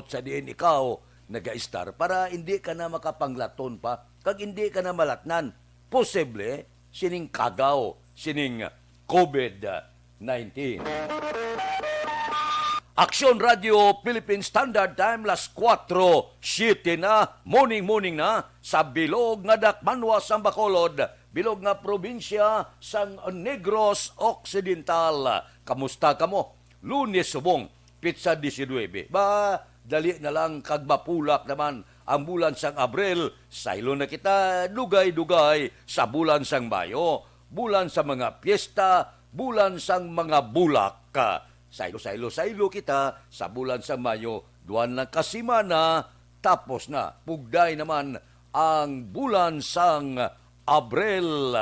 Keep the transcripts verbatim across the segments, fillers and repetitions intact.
sa diin ikaw nagaistar para hindi ka na makapanglaton pa kag hindi ka na malatnan posible sining kagaw sining covid nineteen. Aksyon Radio Philippine Standard Time, las kuwatro siyete na, morning, morning na, sa bilog nga dakmanwa sang Bacolod, bilog nga probinsya sang Negros Occidental. Kamusta kamo? Lunes subong, petsa diecinuebe. Ba, dali na lang kag mapulak naman ang bulan sang Abril. Saylo na kita, dugay-dugay sa bulan sang Mayo, bulan sa mga piyesta, bulan sang mga bulak. Saylo, saylo, saylo kita sa bulan sang Mayo, duha lang ka semana, tapos na. Pugday naman ang bulan sang Abril.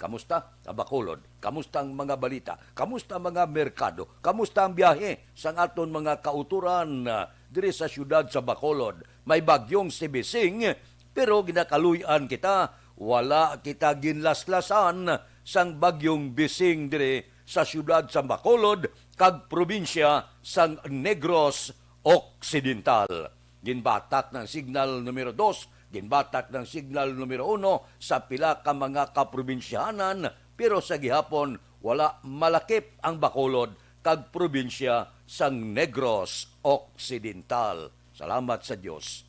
Kamusta ang Bacolod? Kamusta ang mga balita? Kamusta ang mga merkado? Kamusta ang biyahe sang aton mga kautoran, ah, diri sa siyudad sa Bacolod? May bagyong si Bising, pero ginakaluy-an kita. Wala kita ginlaslasan sang bagyong Bising diri sa siyudad sa Bacolod kag probinsya sang Negros Occidental. Ginbatak ng signal numero dos, ginbatak ng signal numero uno sa pila ka mga kaprobinsyahanan, pero sa gihapon wala malakip ang Bacolod kag probinsya sang Negros Occidental. Salamat sa Dios.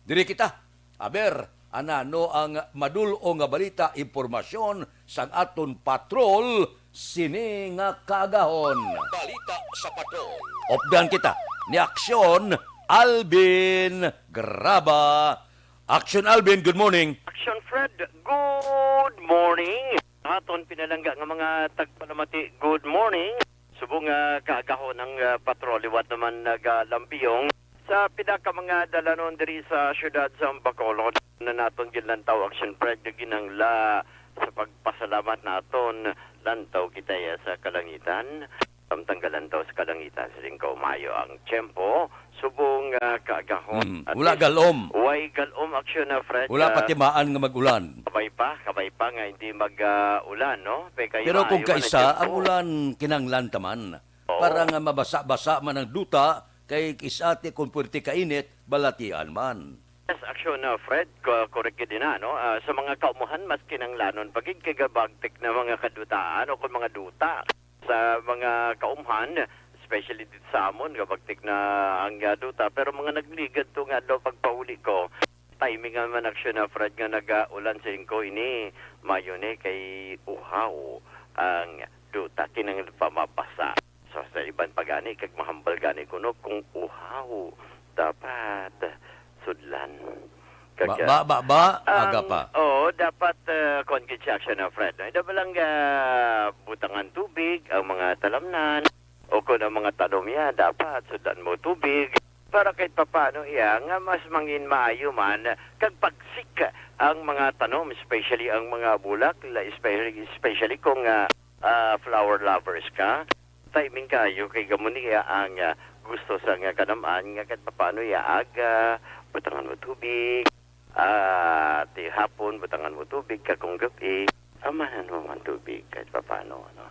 Diri kita. Aber, anano ang madul-o nga balita, impormasyon sang aton patrol sini nga kaagahon? Balita sa patrol. Updan kita ni Aksyon Alvin Graba. Aksyon Alvin, good morning. Aksyon Fred, good morning. Aton pinalangga nga mga tagpalamati, good morning. Subong nga kaagahon ang, ah, patrol, liwat naman nagalambiyong sa pila ka mga dalanon diri sa siyudad sa Bacolod. Na naton ginlantaw, Action Pride, nga ginangla sa pagpasalamat naton, lantaw kita iya sa kalangitan. Samtang galantaw sa kalangitan, siling ko, maayo ang tiyempo. Subong, ah, kaagahon. Mm, at wala least, galom. Way galom, Action na, Fred, wala ah, patimaan nga mag-ulan. Kabay pa, kabay pa nga hindi mag, ah, ulan, no? Pe, kayo Pero kung maayo man ang kaisa, ang tiyempo. Ulan kinanglan taman. Oo. Para nga mabasa-basa man ang duta, kay kis-a ti kung puwerte ka init, balatian man. Yes, Action na, Fred, ko-, correct gid na, no? Ah, sa mga kaumuhan, mas kinanglanon pa gid kay gabagtik na mga kadutaan o kung mga duta. Sa mga kaumhan, especially dito sa amon, gabagtik na ang, ah, duta. Pero mga nagligad to nga daw pagpauli ko, timing nga man, Action na, Fred, nga nag-aulan, siling ko, ini maayo ni kay uhaw ang duta, kinanglan pa mabasa. So, sa iban pa gani, kag mahambal gani kuno kung uhaw, dapat sudlan. Kag, Ba, ba, ba, ba, ang, aga pa. Oo, dapat, ah, kuwan gid siya, Action na, Fred, no? Ida ba lang, ah, butangan tubig ang mga talamnan, o kung ang mga tanom niya, dapat sudlan mo tubig. Para kahit papano iya, nga mas mangin maayo man, kag pagsik ang mga tanom, especially ang mga bulak, la-, especially, especially kung, ah, ah, flower lovers ka. Timing kayo kay gamo niya ang, ah, gusto sa nga kanaman nga kahit papano iya aga, butangan mo tubig, ah, ti hapon, butangan mo tubig, kag kung gabi, amanan mo man tubig kahit papano, ano.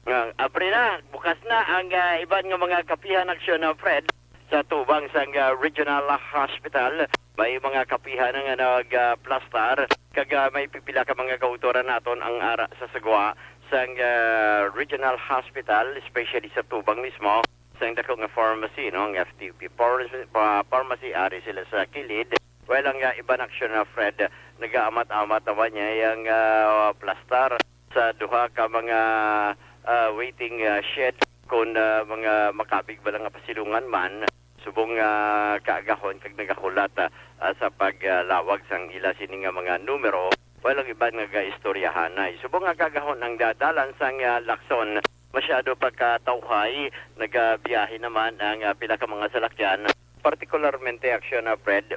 Nga, apre na, bukas na ang, ah, iban nga mga kapihan, Action na, Fred. Sa tubang sang, ah, Regional Hospital, may mga kapihan nga nag, ah, plastar, kag, ah, may pipila ka mga kautoran naton ang ara sa sagwa sang, ah, Regional Hospital, especially sa tubang mismo, sang dako nga pharmacy, no, ang F T P pharmacy, pa-, pharmacy, ari sila sa kilid. Well, ang, ah, iban, Action na, Fred, nagaamat-amat naman niya yung, ah, plastar sa duha ka mga, ah, waiting, ah, shed, kung, ah, mga makabig ba lang nga pasilungan man, subong nga kaagahon kag nagahulat, ah, ah, sa paglawag sang ila sini nga mga numero. Wala ang iban nga gaistoryahanay. Subong nga kaagahon ang dadalan sang, ah, Lacson, masyado pa ka tawhay, nagabiyahe naman ang, ah, pila ka mga salakyan, partikularmente, Action na, Fred,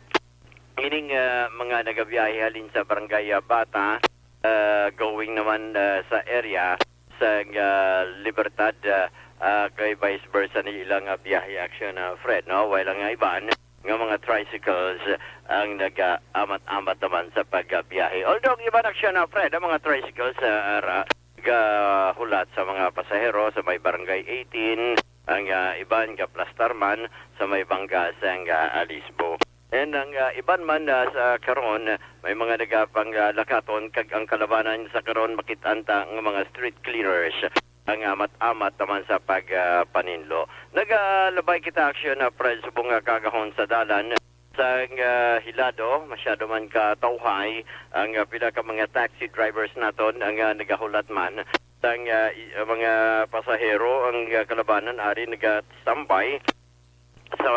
ining, ah, mga nagabiyahe halin sa Barangay, ah, Bata, ah, going naman, ah, sa area sa, ah, Libertad, ah, ah, kay vice versa ni ilang, ah, biyahe, Action na, Fred, no? While ang iban nga mga tricycles ang nag-aamat-amat naman sa pagbiyahe. Although ang iban, Action na, Fred, ang mga tricycles, ah, ara, gahulat sa mga pasahero sa may Barangay eighteen, Ang, ah, iban gaplastar man sa may bangga sang, ah, Alisbo. And ang, ah, iban man, ah, sa karon, may mga nagapanglakaton kag ang kalabanan sa karon makit-an ta nga mga street cleaners ang amat-amat naman sa pag, ah, paninlo. Nagalabay kita, Action, ah, Fred, subong nga kaagahon sa dalan sang, ah, Hilado, masyado man ka tawhay ang, ah, pila ka mga taxi drivers naton ang, ah, nagahulat man sang, ah, i-, ah, mga pasahero ang, ah, kalabanan ari naga-standby sa,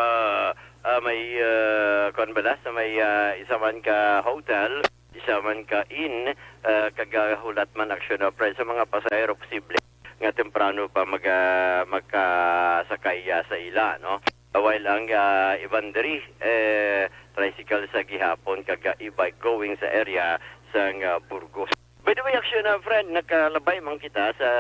ah, may, ah, kuwan bala, sa may, ah, isa man ka hotel, isa man ka inn, ah, kag, ah, hulat man, Action, ah, Fred, sa mga pasahero posible nga temprano pa mag-, ah, makasakay, ah, sa ila, no? While ang, ah, iban diri, eh, tricycle sa gihapon kag, ah, e-bike going sa area sang, ah, Burgos. By the way, Action, ah, Fred, nakalabay man kita sa,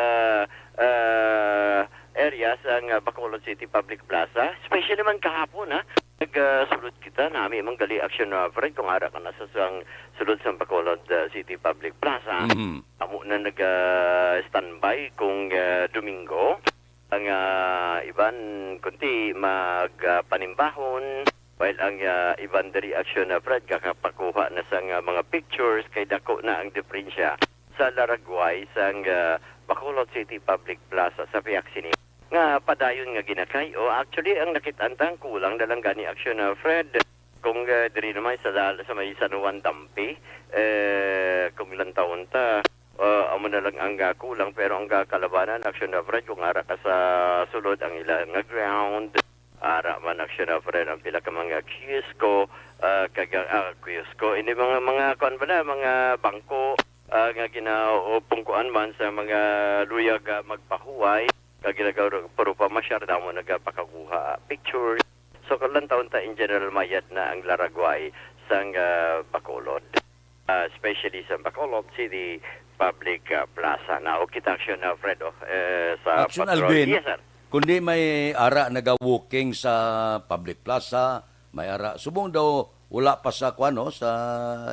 ah, area sang, ah, Bacolod City Public Plaza, especially man kahapon, ha. Nagsulod kita, nami man gali, Action, ah, Fred, kung ara ka na sa sang sulod sang Bacolod, ah, City Public Plaza. Mhm. Amo na nag, ah, standby kung, ah, Domingo. Ang, ah, iban kunti mag, ah, panimbahon, while ang, ah, iban diri, Action, ah, Fred, gakapakuha na sang, ah, mga pictures kay dako na ang diferensya sa laragway sang, ah, Bacolod City Public Plaza sa piyak sini nga padayon nga ginakay-o. Actually, ang nakit-an ta, ang kulang na lang gani, Action, ah, Fred, kung, ah, diri naman sa dal-, sa may San Juan Dampi, eh, kung ilang taon ta, ah, amo na lang ang, ah, kulang, pero ang, ah, kalabanan, Action, ah, Fred, kung ara ka sa sulod ang ila nga ground, ara man, Action, ah, Fred, ang pila ka mga kiosko, ah, kag, ah, kiosko, ini mga, mga, kuwan ba na, mga bangko, ah, nga ginaupungkuan man sa mga luyag, ah, magpahuway, kag ginagawa, pero pamasyar damo nagapakakuha pictures. So, kalantawon ta, in general, mayad na ang laragway sang, ah, Bacolod, ah, especially sa Bacolod City Public, ah, Plaza. Now, kita, Action, ah, Fred, oh, eh, sa Action, patrol. Alvin, yes, sir. Kundi may ara naga-walking sa public plaza, may ara. Subong daw wala pa sa, kuwan, no, sa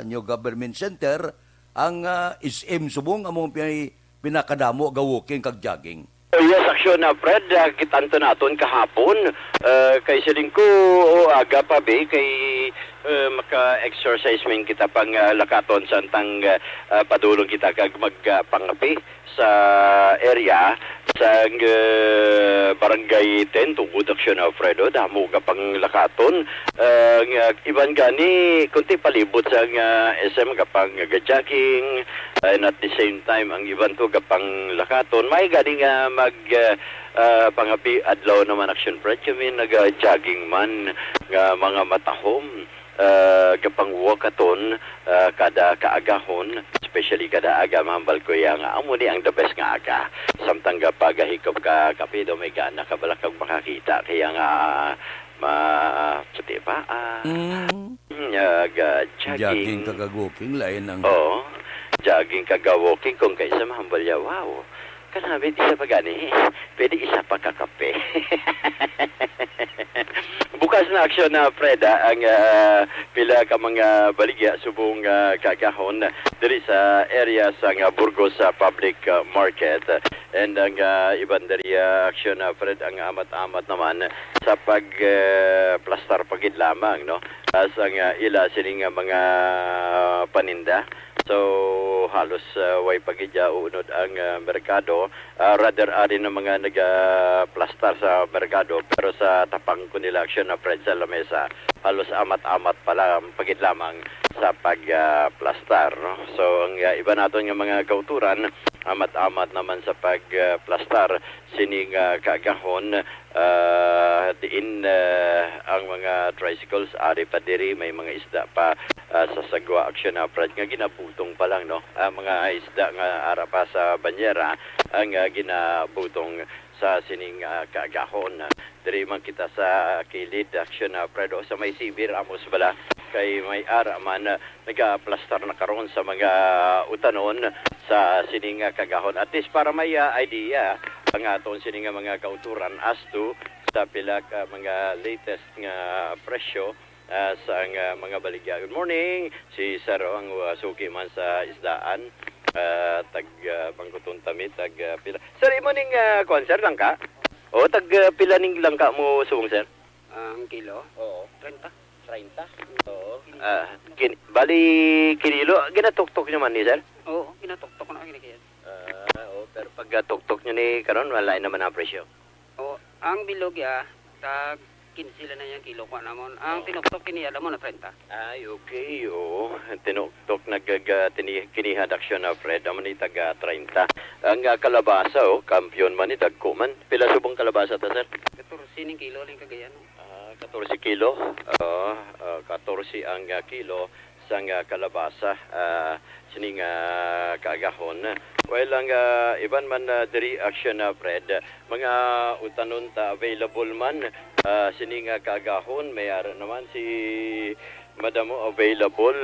New Government Center, ang, ah, S M subong among pi-, pinakadamo ga-walking kag jogging. Oh, yes, Action, ah, Fred, ah, kitanto naton kahapon, ah, kay siling ko, oh, aga pa, be, kay, ah, maka-exercise man kita pang, ah, lakaton samtang, ah, ah, padulong kita kag mag, ah, pangape sa area sang, ah, Barangay ten, tungod, Action, ah, Fred, oh, damo ga panglakaton. Ah, nga iban gani, kunti palibot sang, ah, S M, gapang, ga-jogging, and at the same time, ang iban to gapanglakaton. May gani nga mag, ah, ah, pangapi adlaw naman, Action Fred, kami naga-jogging man nga mga matahom, ah, gapang-walkathon, ah, kada kaagahon, especially kada aga, mahambal ko iya nga amo ni ang the best nga aga. Samtang gapagahikop ka kape daw, may gana ka bala kag makakita, kaya nga ma-, puti pa, ah, Mm. Nga ga-jogging. Jogging kag walking, lain ang Oo. Jogging kag walking, kung kaisa mahambal ya, wow. Kanami, isa pa gani. Pwede isa pa ka kape. Bukas na, Action, ah, Fred, ah, ang, ah, pila ka mga baligya subong, ah, kaagahon diri sa area sang Burgos, ah, Public, ah, Market. And ang, ah, iban diri, ah, Action, ah, Fred, ang amat-amat naman sa pag, ah, plastar pa gid lamang, no? Ah, sang, ah, ila sini nga mga paninda. So, halos, ah, way pa gid, ah, uunod ang, ah, merkado. Ah, rather, ari na mga nagaplastar sa merkado, pero sa tapang ko nila, Action, ah, Fred, sa lamesa, halos amat-amat pa lang, pa gid lamang sa pag, ah, plastar, no? So, ang, ah, iba naton nga mga kauturan, amat-amat naman sa pag, ah, plastar sining, ah, kaagahon, ah, diin, ah, ang mga tricycles ari pa diri, may mga isda pa, ah, sa sagwa, Action, ah, Fred, nga ginabutong pa lang, no? Ang mga isda nga ara pa sa banyera ang, ah, ginabutong sa sining, ah, kaagahon. Diri man kita sa kilid, Action, ah, Fred, o sa may Sibir, amos bala, kay may ara man, ah, nagaplastar na karon sa mga utanon sa sining, ah, kaagahon. At least para may, ah, idea ang aton sining nga mga kauturan as to sa pila ka mga latest nga presyo, ah, sa nga mga baligya. Good morning. Si Sir, oh, ang, ah, suki man sa isdaan. Ah, tag, ah, Bangkuton Tamit, tag, ah, pila. Sir, imo ning, ah, kuwan, sir, lang ka? O, tag, ah, pila ning langka mo subong, sir? Ang kilo? Oo. Treinta. Treinta? Oo. Ah, kin-, bali, kinilo, ginatuktok naman ni, sir? Oo, ginatuktok na, ginakiyan. Ah, oo, pero pag, ah, tuktok nyo ni karon, wala naman ang presyo. Oo, ang bilog ya, tag quince lang na yang kilo, kuha namon. Ang Oo. tinuktok kini, alam mo na, treinta. Ay, okay, oo. Tinuktok, nagaga-, tini-, kiniha, Action na, Fred, amo ni taga treinta. Ang, ah, kalabasa, oh, kampiyon man ni, dagko man. Pila subong kalabasa ta, sir? Katorse ning kilo, ning Cagayan, oh. Ah, katorse kilo. Ah, ah, katorse ang, ah, kilo sang, ah, kalabasa, ah, sining, ah, kaagahon. Well, ang, ah, iban man, ah, diri, Action na, Fred, mga utanon ta available man, ah, sining, ah, kaagahon, may ara naman si Madam mo available,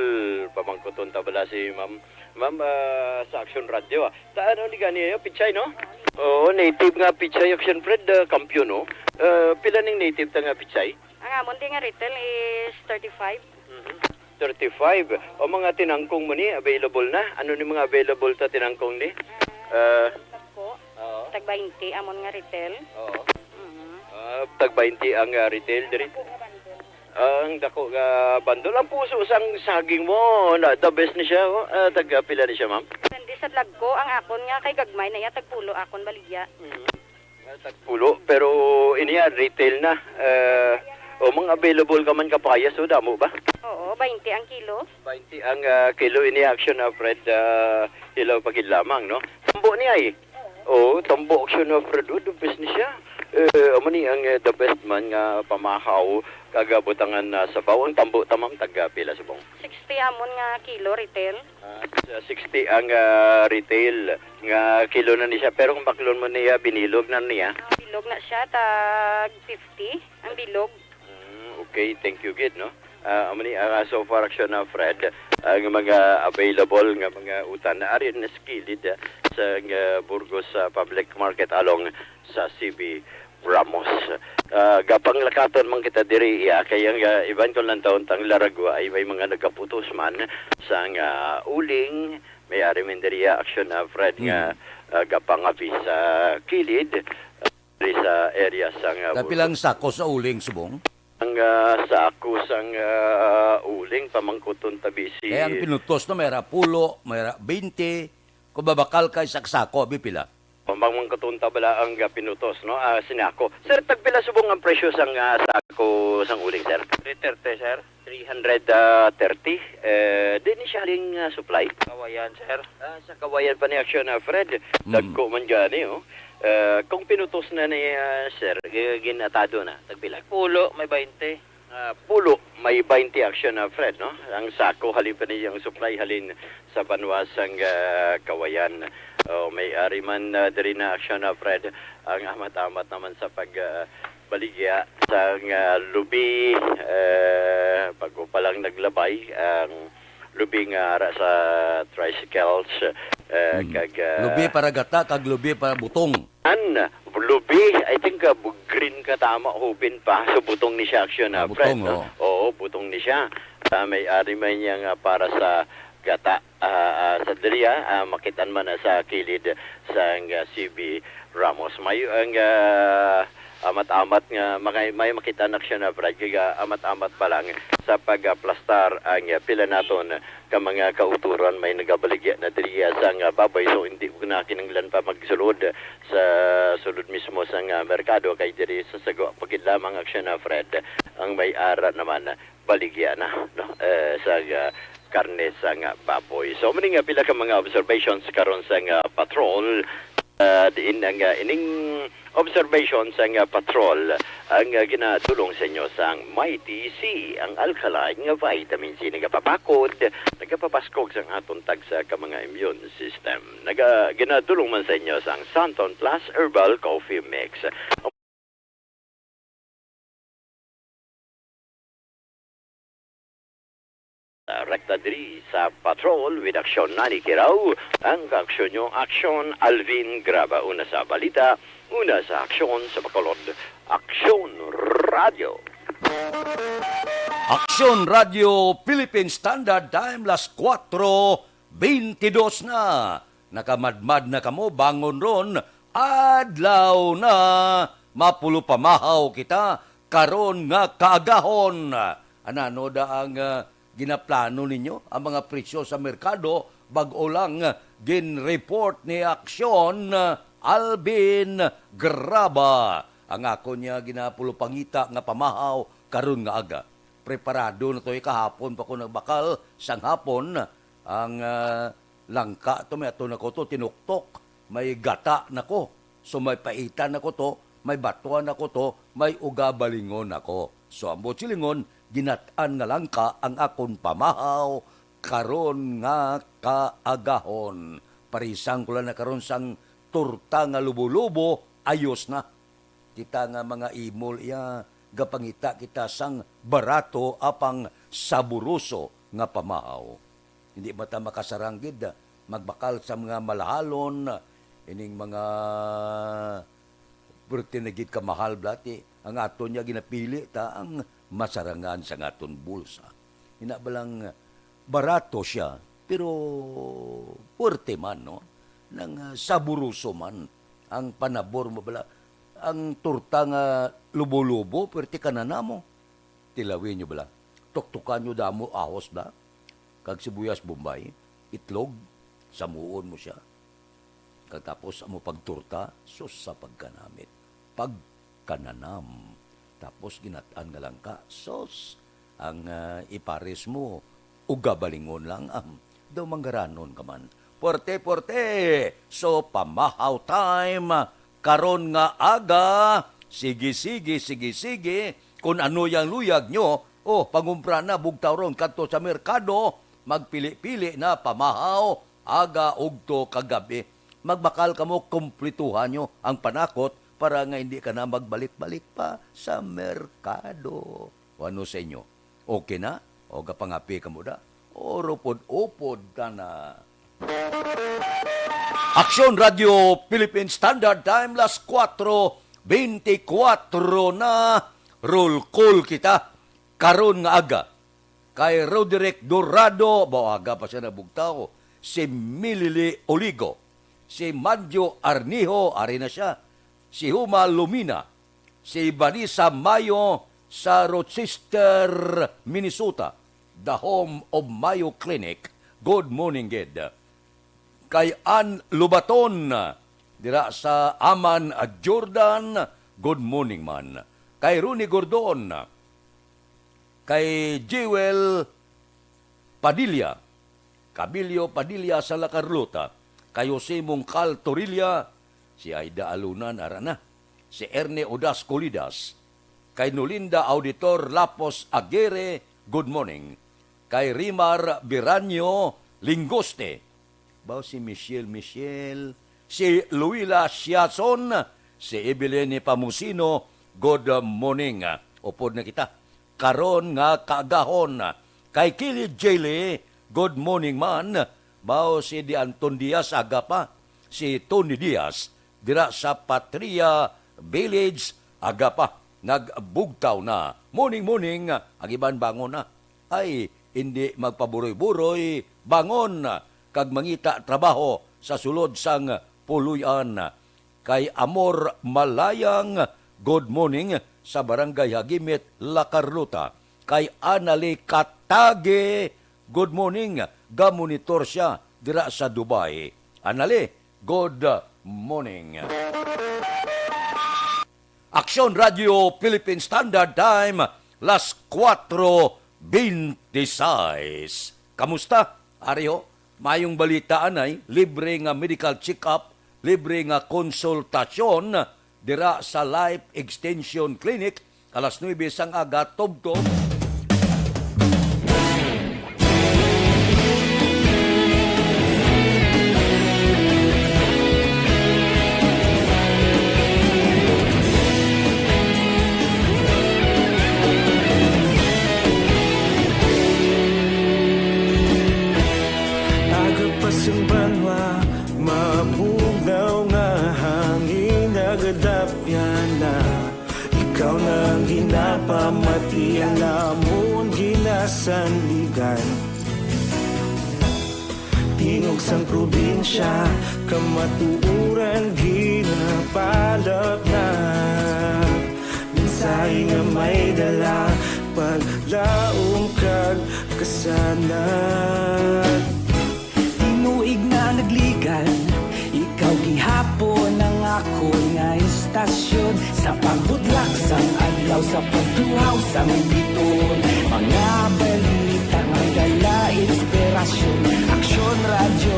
pamangkuton ta bala si Ma'am. Ma'am, ah, sa Action Radio, ah. Ta, ano ni gani, eh, pichay, no? Oo, native nga pichay, Action Fred, ah, kampiyon, no? Ah, pila ning native ta nga pichay? Ang amon di nga retail is thirty-five. Mhm. Thirty-five. O mga tinangkong mo ni, available na? Ano ni mga available ta tinangkong ni? Ah, Ah, dagko. Oo. Tag twenty amon nga retail. Oo. Mhm. Ah, tag twenty ang, ah, retail diri. Ang dako nga bandol. Ang puso sang saging mo, na, the best ni siya, oh. Ah, tag, ah, pila ni siya, ma'am? Depende sa dagko. Ang akon nga kay gagmay na iya, tagpulo akon baligya. Mm. Ah, tagpulo, pero ini, ah, retail na. Ah, o, mga available ka man kapayas, oh, damo ba? Oo, twenty ang kilo. Twenty ang, ah, kilo ini, Action na, Fred, ah, hilaw pa gid lamang, no? Tambo ni ay. Oo, tambo, Action na, Fred. Oh, the best ni siya. Eh, amo ni ang, eh, the best man nga pamahaw kag, ah, butangan na sabaw. Ang tambo ta, ma'am, taga pila subong? Sixty amon nga kilo retail. Ah, sa sixty ang, ah, retail nga kilo na ni siya. Pero kung baklon mo niya, binilog na niya. Ah, bilog na siya, tag fifty ang bilog. Mm, okay, thank you gid, no? Ah, amo ni, ah, so far, Action na, Fred, ang mga available nga mga utan na ari na sa kilid, ah, sa, ah, Burgos, ah, Public Market along sa C B Ramos. Ah, gapanglakaton man kita diri, iya, kay ang, ah, iban ko lang taon tang laragwa ay may mga nagaputos man sang, ah, uling, may ari man diri, ah, Action na, Fred, nga, Mm. ah, gapangabi sa kilid. Diri sa area sang, ah, Kapila ang sako sa uling subong? Ang, ah, sako sang, ah, uling, pamangkuton ta bisi. Kaya ang pinutos na may ra pulo, may ra twenty, kung babakal ka, isa ka sako, abi pila? Pamangkuton ta bala ang, ah, pinutos, no? Ah, sinako. Sir, tagpila subong ang presyo sang, ah, sako sang uling, sir? Three thirty, sir. Three hundred thirty, eh, di ni siya haling, ah, supply? Kawayan, sir. Ah, sa Kawayan pa ni Action, ah, Fred. Mm. Dagko man gani, oh. Eh, kung pinutos na ni, ah, sir, gi-, ginatado na, tagpila? Pulo, may twenty. Ah, pulo, may twenty, Action, ah, Fred, no? Ang sako, halin pa ni ang supply, halin sa banwa sang, ah, Kawayan. Oh, may ari man, ah, diri na, Action, ah, Fred, ang amat-amat naman sa pag, ah, baligya sang, ah, lubi, eh, bago pa lang naglabay ang lubi nga ara sa tricycles, eh, Mm. kag, ah, Lubi para gata, kag lubi para butong. An, lubi, I think, ah, bu-, green ka tama, hubin pa. So, butong ni siya, Action, Ah, ah, butong, Fred, no? Oh. Oo, butong ni siya. Ah, may ari man niya nga para sa gata. Ah, ah, sa diri, ah, ah, makitaan man na sa kilid sang, ah, C B Ramos. May ang, ah, amat-amat nga makay-, may makitaan, Action na, Brad, kay, ah, amat-amat pa lang sa pag-aplastar ang, ah, pila naton ka mga kauturan may nagabaligya na diri, ah, sang, ah, baboy. So, hindi ko na kinahanglan pa magsulod sa sulod mismo sang, ah, merkado, kay diri sa sagwa pa gid lamang, Action na, Fred, ang may ara naman baligya na, no? Eh, sa, ah, karne sang baboy. So, mao ni nga pila ka mga observations karon sang, ah, patrol. Ah, diin ang, ah, ining observation sang, ah, patrol ang, ah, ginadulong sa inyo sang Mighty C, ang alkaline nga vitamin C, nagapapakod, nagapapaskog sang aton tagsa ka mga immune system. Naga-, ginadulong man sa inyo sang Santon Plus Herbal Coffee Mix. Rekta diri sa Patrol with Action Nani Kiraw, ang kaaksyon nyo, Action Alvin Graba. Una sa balita, una sa aksyon sa Bacolod, Action Radio. Action Radio Philippine Standard Time, las kuwatro beintidos na. Nakamadmad na kamo, bangon ron, adlaw na. Mapulupamahaw kita karon nga kaagahon. Anano da ang, ah, ginaplano ninyo? Ang mga presyo sa merkado, bag-o lang, ah, gin-report ni Aksyon, ah, Alvin Graba. Ang akon niya ginapulupangita nga pamahaw karon nga aga. Preparado na to, eh, kahapon pa ko nagbakal, sang hapon, ang, ah, langka to, may ato na ko to, tinuktok, may gata na ko. So, may paitan na ko to, may batuan na ko to, may ugabalingon na ko. So, ang buot silingon, ginat-an nga langka ang akon pamahaw karon nga kaagahon. Parisang ko lang na karon sang torta nga lubo-lubo, ayos na. Kita nga mga imol iya, gapangita kita sang barato apang saburoso nga pamahaw. Hindi ba ta makasarang gid, ah, magbakal sa mga malahalon, ining mga perti na gid kamahal, blati? Ang aton niya ginapili ta ang masarangan sa aton bulsa. Ina ba lang, barato siya, pero puwerte man, no? Nang, ah, saburoso man ang panabor mo bala. Ang torta nga lubo-lubo, puwerte ka na namo. Tilawi nyo bala. Tuktukan nyo damo ahos bala. Kag sibuyas Bombay, itlog, samuon mo siya. Kag tapos amo pagtorta, sus sa pagkanamit. Pagkananam. Tapos ginat-an nga langka, sus, ang, ah, ipares mo, ugabalingon lang, am, daw manggaranon ka man. Puwerte, puwerte! So, pamahaw time, karon nga aga, sige, sige, sige, sige, kun ano yang luyag nyo, oh, pangumpra na, bugtaw ron, kadto sa merkado, magpili-pili na, pamahaw, aga, ugto, kag gab-i. Magbakal kamo, kumplituhan nyo ang panakot para nga hindi ka na magbalik-balik pa sa merkado. O ano sa inyo? Okay na? O gapangapi kamo da? O upod-upod ta na? Aksyon Radio Philippine Standard Time, las kuwatro beintikwatro na. Roll call kita karon nga aga. Kay Roderick Dorado, baw aga pa siya nabugtaw, si Milili Oligo, si Manjo Arnijo, ari na siya, si Huma Lumina, si Vanessa Mayo sa Rochester, Minnesota, the home of Mayo Clinic. Good morning, gid. Kay Ann Lubaton, dira sa Amman, Jordan, good morning man. Kay Ronnie Gordon, kay Jewel Padilla, Camilio Padilla sa La Carlota, kay Jose Mongcal Torilla, si Aida Alunan, ara na, si Erne Odas Colidas, kay Nolinda Auditor Lapos Aguirre, good morning, kay Rimar Biranyo Lingoste, baw si Michelle Michelle, si Luila Siason, si Evelyn Pamusino, good morning. Upod na kita karon nga kaagahon. Kay Kili Jaylee, good morning man. Baw si Di Anton Diaz, aga pa. Si Tony Diaz, dira sa Patria Village, aga pa. Nagbugtaw na. Morning, morning. Ang iban bangon na. Ay, hindi magpaburoy-buroy. Bangon kag mangita trabaho sa sulod sang puloy-an. Kay Amor Malayang, good morning, sa Barangay Hagimit, La Carlota. Kay Anali Katage, good morning, gamonitor siya dira sa Dubai. Anali, good morning. Aksyon Radio Philippine Standard Time, las kuwatro beintiseis. Kamusta? Ari ho, mayong balita anay, libre nga medical check-up, libre nga konsultasyon dira sa Life Extension Clinic, alas nuebe sang aga, tubtob. Aga pa sang banwa, mabugnaw nga hangin, nagadapyan na. Ikaw na ang ginapamati, ang amon ginasandigan. Tingog sang probinsya, kamatuoran ginapalapna. Tayo nga may dala, paglaom kag kasanag. Tinuig na nagligan, ikaw gihapon ang akon nga istasyon. Sa pagbudlak sang adlaw, sa pagtuhaw sang bituon, mga balita may dala inspirasyon. Aksyon Radyo,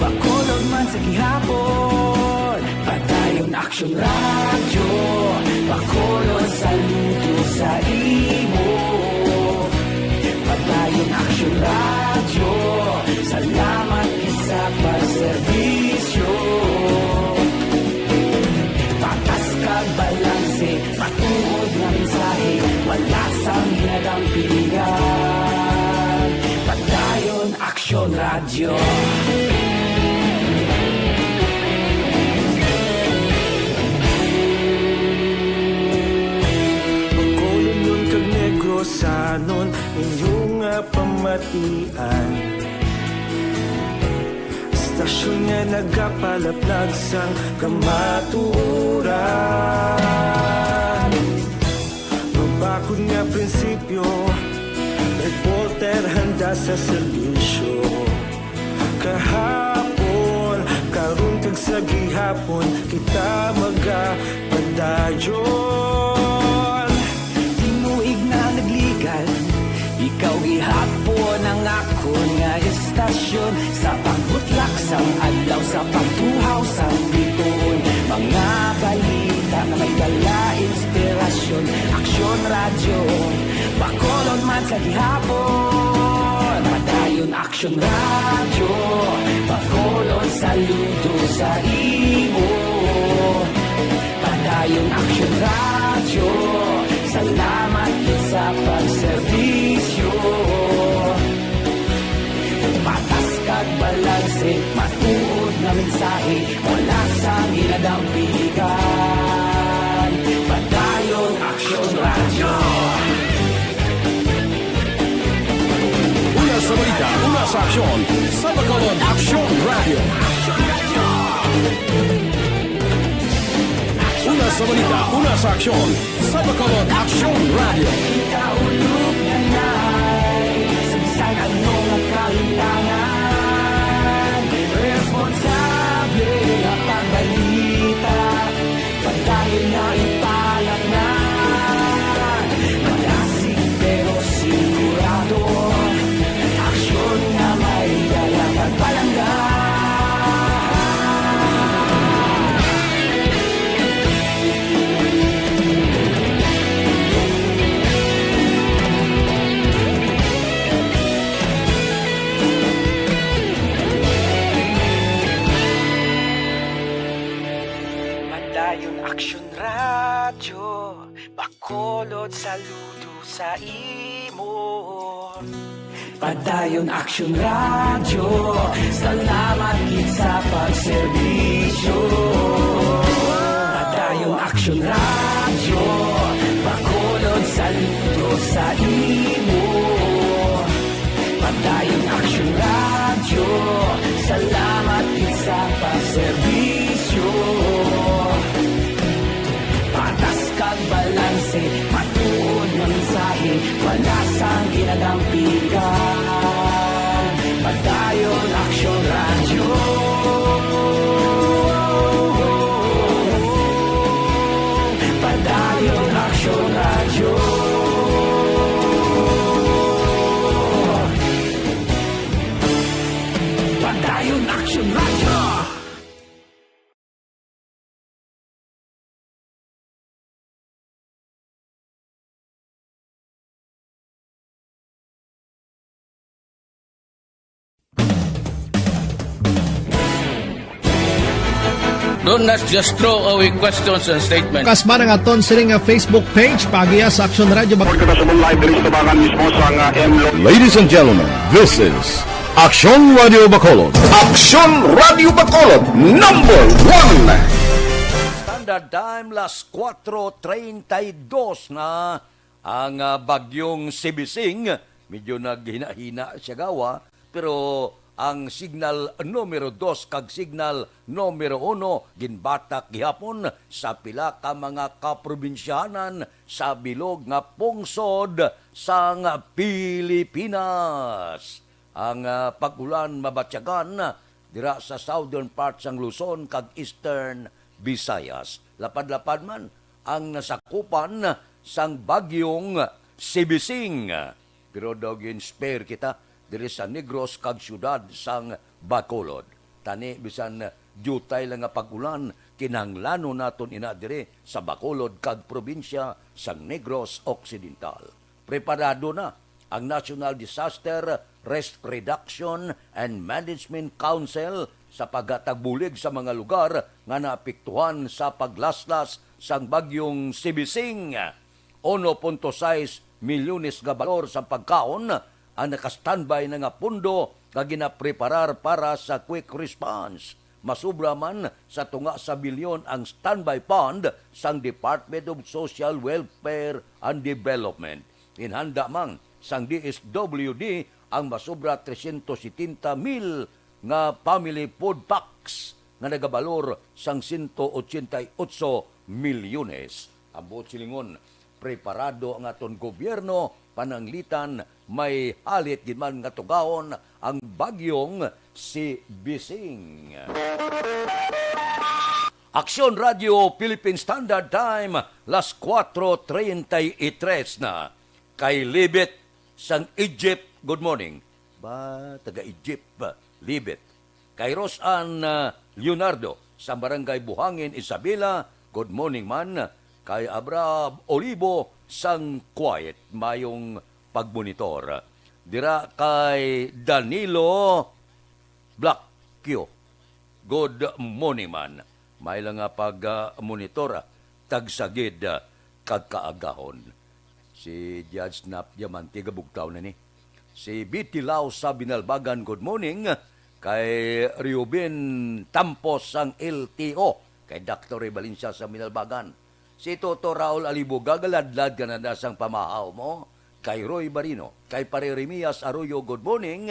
Bacolod man sa gihapon. Padayon Aksyon Radyo, Bacolod, saludo sa imo. Padayon Aksyon Radyo, salamat gid sa pagserbisyo. Patas kag balanse, matuod nga mensahe, wala sang ginadampigan. Padayon Aksyon Radyo. Bacolodnon kag Negrosanon, inyo nga pamatian. Istasyon nga nagapalaplag sang kamatuoran. Mabakod nga prinsipyo, reporter handa sa serbisyo. Kahapon, karon kag sa gihapon, kita magapadayon. Tinuig na nagligan, ikaw gihapon ang akon nga istasyon. Sa pagbutlak sang adlaw, sa pagtuhaw sang bituon, mga balita nga may dala inspirasyon. Aksyon Radyo, Bacolod man sa gihapon. Padayon Aksyon Radyo, Bacolod, saludo sa imo. Padayon Aksyon Radyo, salamat gid sa pagserbisyo. Patas kag balanse, matuod nga mensahe, wala sang ginadampigan. Padayon Aksyon Radyo. Una sa balita, una sa aksyon, sa Bacolod Aksyon Radyo. Una sa balita, una sa aksyon, sa Bacolod Aksyon Radyo. Kita ulog na nai, sa bisan ano nga kahintangan, responsable nga pagbalita. Padayon na ipalatnan, malasig pero sigurado. Aksyon nga may dala kag palangga. Padayon Aksyon Radyo, Bacolod, saludo sa imo. Padayon Aksyon Radyo, salamat gid sa pagserbisyo. Padayon Aksyon Radyo, Bacolod, saludo sa imo. Padayon Aksyon Radyo, salamat gid sa pagserbisyo. Patas kag balanse, matuod nga mensahe, wala sang ginadampigan. Padayon Aksyon Radyo. Padayon Aksyon Radyo. Padayon Aksyon Radyo. Don't, let's just throw away questions and statements. Kasma ang aton sini nga Facebook page, paagiha sa Aksyon Radyo Bac- Report kita sa live diri sa tubangan mismo sa, ah, M Lo- Ladies and gentlemen, this is Aksyon Radyo Bacolod. Aksyon Radyo Bacolod, number one. Standard Time, las kuwatro treinta y dos na. Ang, ah, bagyong Sibising, medyo naghina-hina siya gawa, pero Ang signal numero dos kag signal numero uno ginbatak gihapon sa pila ka mga kaprobinsyahanan sa bilog nga pungsod sang Pilipinas. Ang, ah, pag-ulan mabatyagan dira sa southern part sang Luzon kag eastern Visayas. Lapad-lapad man ang nasakupan sang bagyong Sibising. Pero daw gin-spare kita diri sa Negros kag siyudad sang Bacolod. Tani, bisan diutay lang nga pag-ulan, kinahanglanon naton ina diri sa Bacolod kag probinsya sang Negros Occidental. Preparado na ang National Disaster Risk Reduction and Management Council sa paghatag bulig sa mga lugar nga naapektuhan sa paglaslas sang bagyong Sibising. Uno punto sais milyones nga balor sang pagkaon ang naka-standby na nga pondo nga ginapreparar para sa quick response. Masubra man sa tunga sa bilyon ang standby fund sang Department of Social Welfare and Development. Ginhanda man sang D S W D ang masubra trescientos setenta mil nga family food packs nga nagabalor sang sento ochenta y otso milyones. Ang buot silingon, preparado ang aton gobyerno pananglitan may halit gid man nga tugahon ang bagyong Sibising. Aksyon Radio Philippine Standard Time, las kuwatro treinta y tres na. Kay Libet sang Egypt, good morning. Ba, taga Egypt ba? Libet. Kay Rosan, ah, Leonardo sa Barangay Buhangin, Isabela, good morning man. Kay Abraham Olivo sang Kuwait, mayong pagmonitor. Dira kay Danilo Black Q, good morning man. May lang nga pag, ah, monitor, ah, tagsa gid, ah, kag kaagahon. Si Judge Nap Diamante gabugtaw na ni. Si Betty Lau sa Binalbagan, good morning. Kay Reuben Tampos sang L T O, kay Doctor Ray Valencia sa Binalbagan. Si Toto Raul Alibuga, galadlad ka na na sang pamahaw mo. Kay Roy Barino, kay Pare Remias Arroyo, good morning.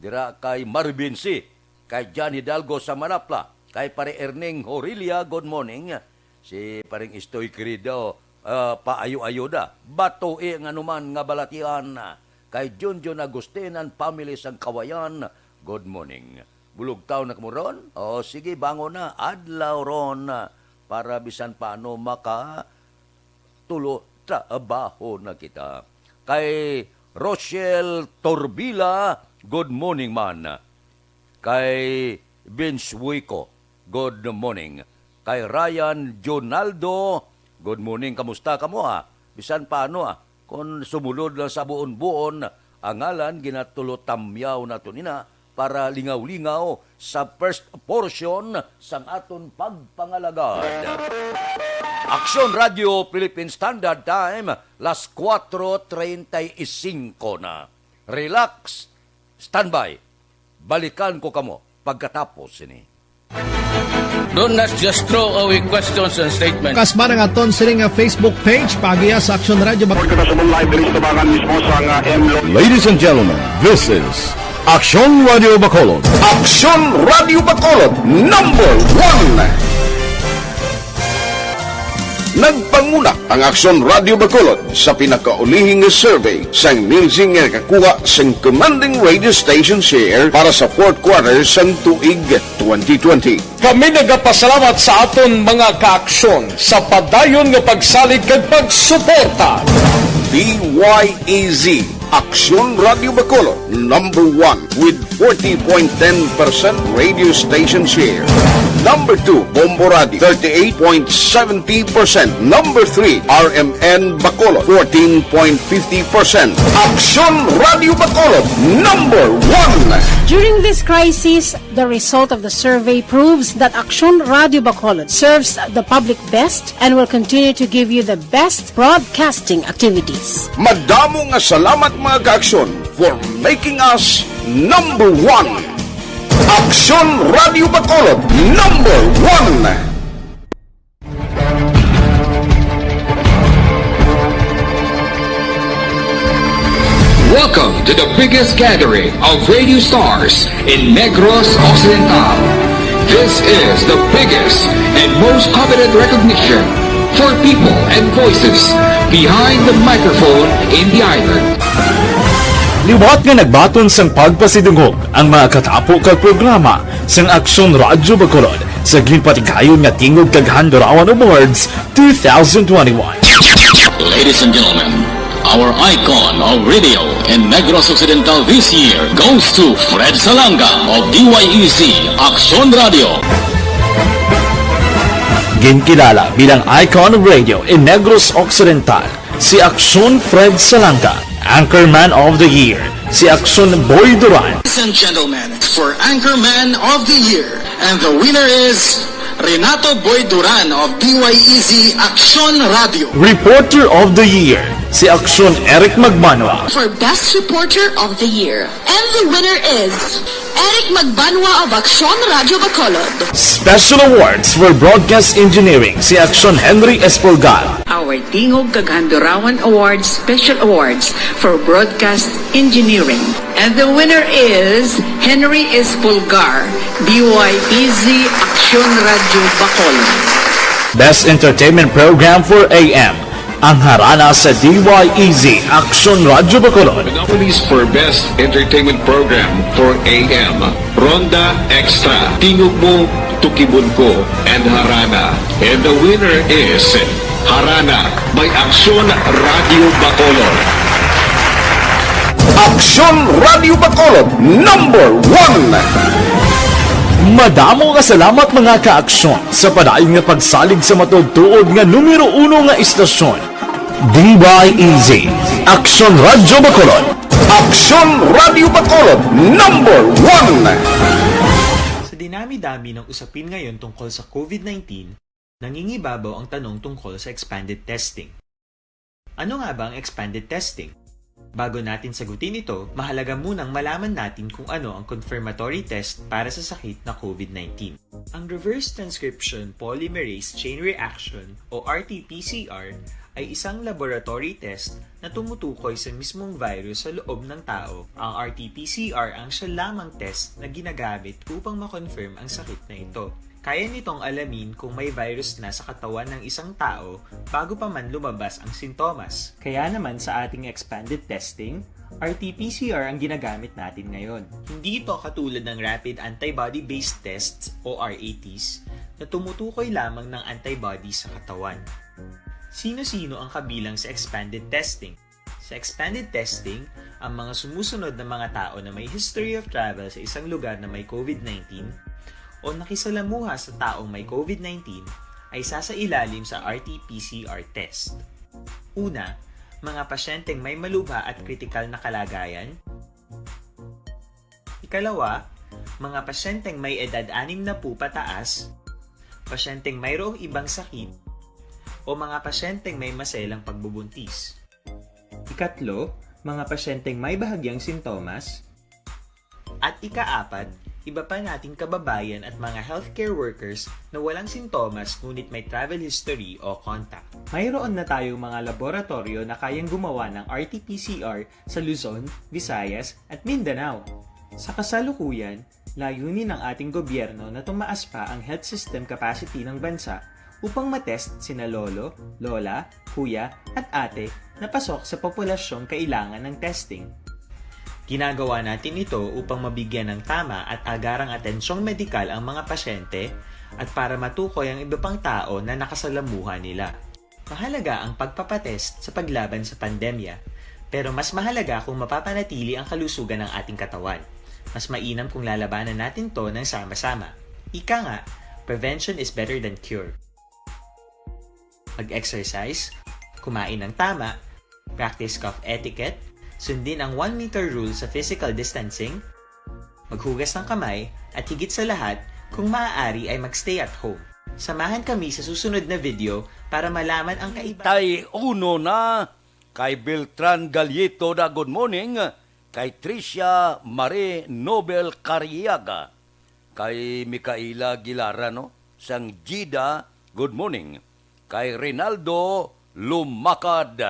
Dira kay Marvin C, kay John Hidalgo sa Manapla, kay Pare Erning Horilia, good morning. Si Paring Istoy Querido, ah, paayo-ayo da. Batui nga numan nga balatian. Kay Junjun Agustin and family sang Kawayan, good morning. Bulugtaw na kamo ron? O, sige, bangon na. Adlaw ron para bisan paano maka tulo, trabaho na kita. Kay Rochelle Torbila, good morning man. Kay Vince Wico, good morning. Kay Ryan Jonaldo, good morning. Kamusta kamo, ah? Bisan paano, ah? Kon sumulod lang sa buon-buon, ang ngalan ginatulo tamyaw nato nina para lingaw-lingaw sa first portion sang aton pagpangalagad. Aksyon Radio Philippine Standard Time, las kuwatro treinta y cinco na. Relax, standby. Balikan ko kamo pagkatapos sini. Do not just throw away questions and statements. Kasma ang aton sini nga Facebook page, paagiha sa Aksyon Radio Bac- Report kita sa live diri sa tubangan mismo sa nga M Lo- Ladies and gentlemen, this is Aksyon Radio Bacolod. Aksyon Radio Bacolod, number one. Nagpanguna ang Aksyon Radio Bacolod sa pinakaulihing nga survey sang Nielsen nga nakakuha sang commanding radio station share para sa fourth quarter sang tuig twenty twenty. Kami nagapasalamat sa aton mga kaaksyon sa padayon nga pagsalig kag pagsuporta. D Y E Z, Aksyon Radio Bacolod, number one with forty point ten percent radio station share. Number two, Bombo Radio, thirty-eight point seventy percent. Number three, R M N Bacolod, fourteen point fifty percent. Aksyon Radio Bacolod, number one. During this crisis, the result of the survey proves that Aksyon Radio Bacolod serves the public best and will continue to give you the best broadcasting activities. Madamo nga salamat, mga kaaksyon, for making us number one. Aksyon Radio Bacolod, number one. Welcome Welcome to the biggest gathering of radio stars in Negros Occidental. This is the biggest and most coveted recognition for people and voices behind the microphone in the island. Liwat nga nagbaton sang pagpasidungog ang mga katapo kag programa sang Aksyon Radyo Bacolod sa ginpatigayon nga Tingog kag Handurawan Awards two thousand twenty-one. Ladies and gentlemen, our icon of radio in Negros Occidental this year goes to Fred Salanga of D Y E Z Aksyon Radio. Ginkilala bilang icon of radio in Negros Occidental, si Aksyon Fred Salanga. Anchorman of the Year, si Aksyon Boy Duran. Ladies and gentlemen, for Anchorman of the Year, and the winner is Renato Boy Duran of D Y E Z Aksyon Radio. Reporter of the Year, si Aksyon Eric Magbanwa. For Best Reporter of the Year, and the winner is Eric Magbanwa of Aksyon Radio Bacolod. Special Awards for Broadcast Engineering, si Aksyon Henry Espolgar. Our Tingog kag Handurawan Awards Special Awards for Broadcast Engineering. And the winner is Henry Espolgar, D Y E Z Aksyon Radio Bacolod. Best Entertainment Program for A M, ang Harana sa D Y E Z Aksyon Radio Bacolod. The nominees for Best Entertainment Program for A M, Ronda Extra, Tingog Mo, Tukibon Ko, and Harana. And the winner is Harana by Aksyon Radio Bacolod. Aksyon Radio Bacolod, number one. Madamo nga salamat, mga ka-aksyon, sa padayon nga pagsalig sa matuod-tuod nga numero uno nga istasyon, D Y E Z, Aksyon Radyo Bacolod. Aksyon Radyo Bacolod, number one. Sa dinami-dami ng usapin ngayon tungkol sa COVID nineteen, nangingibabaw ang tanong tungkol sa expanded testing. Ano nga ba ang expanded testing? Bago natin sagutin ito, mahalaga munang malaman natin kung ano ang confirmatory test para sa sakit na COVID nineteen. Ang reverse transcription polymerase chain reaction o R T P C R ay isang laboratory test na tumutukoy sa mismong virus sa loob ng tao. Ang R T P C R ang siya lamang test na ginagamit upang ma-confirm ang sakit na ito. Kaya nitong alamin kung may virus na sa katawan ng isang tao bago pa man lumabas ang sintomas. Kaya naman sa ating expanded testing, R T P C R ang ginagamit natin ngayon. Hindi ito katulad ng rapid antibody-based tests o R A Ts na tumutukoy lamang ng antibody sa katawan. Sino-sino ang kabilang sa expanded testing? Sa expanded testing, ang mga sumusunod na mga tao na may history of travel sa isang lugar na may COVID nineteen o nakisalamuha sa taong may COVID nineteen ay sasailalim sa R T P C R test. Una, mga pasyenteng may malubha at kritikal na kalagayan. Ikalawa, mga pasyenteng may edad anim na po pataas, pasyenteng mayroong ibang sakit, o mga pasyenteng may maselang pagbubuntis. Ikatlo, mga pasyenteng may bahagyang sintomas. At ikaapat, iba pa nating kababayan at mga healthcare workers na walang sintomas ngunit may travel history o contact. Mayroon na tayong mga laboratoryo na kayang gumawa ng R T P C R sa Luzon, Visayas, at Mindanao. Sa kasalukuyan, layunin ng ating gobyerno na tumaas pa ang health system capacity ng bansa upang matest sina lolo, lola, kuya, at ate na pasok sa populasyong kailangan ng testing. Ginagawa natin ito upang mabigyan ng tama at agarang atensyong medikal ang mga pasyente at para matukoy ang iba pang tao na nakasalamuha nila. Mahalaga ang pagpapatest sa paglaban sa pandemya, pero mas mahalaga kung mapapanatili ang kalusugan ng ating katawan. Mas mainam kung lalabanan natin 'to ng sama-sama. Ika nga, prevention is better than cure. Mag-exercise, kumain ng tama, practice cough etiquette, sundin ang one meter rule sa physical distancing, maghugas ng kamay, at higit sa lahat, kung maaari ay mag-stay at home. Samahan kami sa susunod na video para malaman ang kaibahan. Tay uno na, kay Beltran Gallito na good morning, kay Tricia Marie Nobel Cariaga, kay Micaela Gilara, no? Sang Gida, good morning. Kay Rinaldo Lumakad,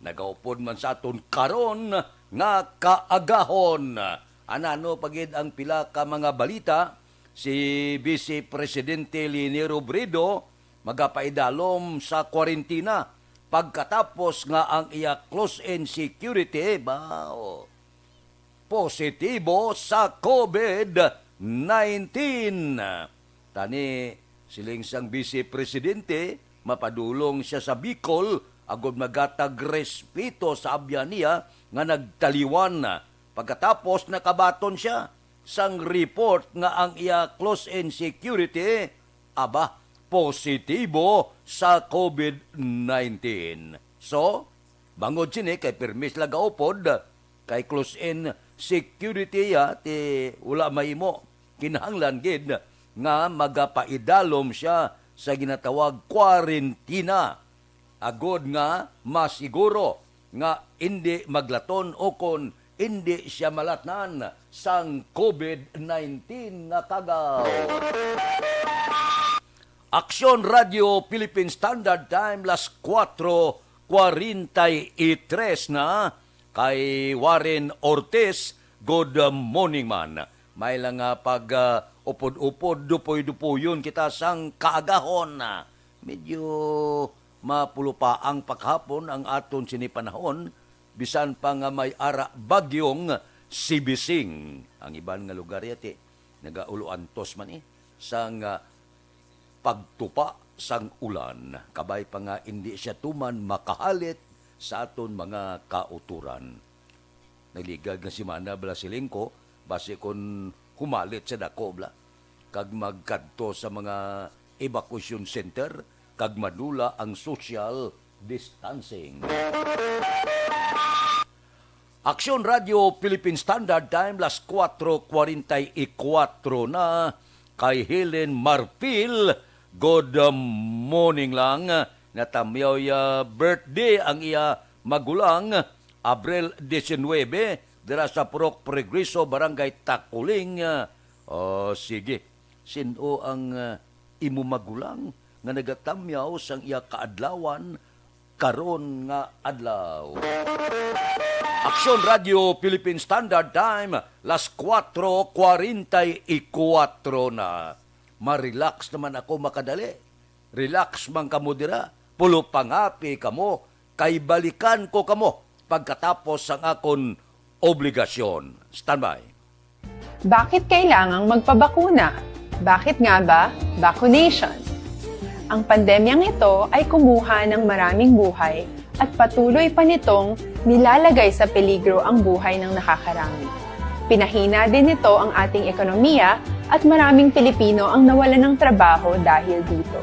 nagaupod man sa aton karon nga kaagahon. Anano pa gid ang pila ka mga balita, si Vice Presidente Leni Robredo magapaidalom sa kwarentina pagkatapos nga ang iya close-in security, bao, positibo sa COVID nineteen. Tani, siling sang Vice Presidente, mapadulong siya sa Bicol agud magatag respeto sa abyan niya nga nagtaliwan, pagkatapos nakabaton siya sang report nga ang iya close-in security, aba, positibo sa COVID nineteen. So, bangod sini kay pirmi sila gaupod, kay close-in security ya, ti wala mahimo. Kinahanglan gid nga magapaidalom siya sa ginatawag kwarentina, agud nga masiguro nga indi maglaton ukon indi siya malatnan sang COVID nineteen nga kagaw. Aksyon Radio Philippine Standard Time, las kuwatro kwarenta y tres na. Kay Warren Ortiz, good morning man. May lang nga pag, ah, upod-upod, dupoy-dupoyon kita sang kaagahon. Medyo mapulupaang paghapon ang aton sini panahon, bisan pa nga may ara bagyong Sibising. Ang iban nga lugar yati, nagaulo-antos man eh, sang, ah, pagtupa sang ulan. Kabay pa nga indi siya tuman makahalit sa aton mga kautoran. Nagligad nga semana bala siling ko, basi kon humalit sa dako bala, kag magkadto sa mga evacuation center, kag madula ang social distancing. Aksyon Radio Philippine Standard Time, las kuwatro kwarenta y kuwatro na. Kay Helen Marfil, good morning lang. Natamyaw ya birthday ang iya magulang, Abril diecinuebe, dira sa Purok Progreso, Barangay Taculing. O, sige. Sin-o ang, ah, imo magulang nga nagatamyaw sang iya kaadlawan karon nga adlaw? Aksyon Radio Philippine Standard Time, las kuwatro kwarenta y kuwatro na. Ma-relax naman ako makadali. Relax man kamo dira, pulupangapi kamo, kay balikan ko kamo pagkatapos sang akon obligasyon. Standby. Bakit kailangang magpabakuna? Bakit nga ba vaccination? Ang pandemyang ito ay kumuha ng maraming buhay at patuloy pa nitong nilalagay sa peligro ang buhay ng nakakarami. Pinahina din nito ang ating ekonomiya at maraming Pilipino ang nawalan ng trabaho dahil dito.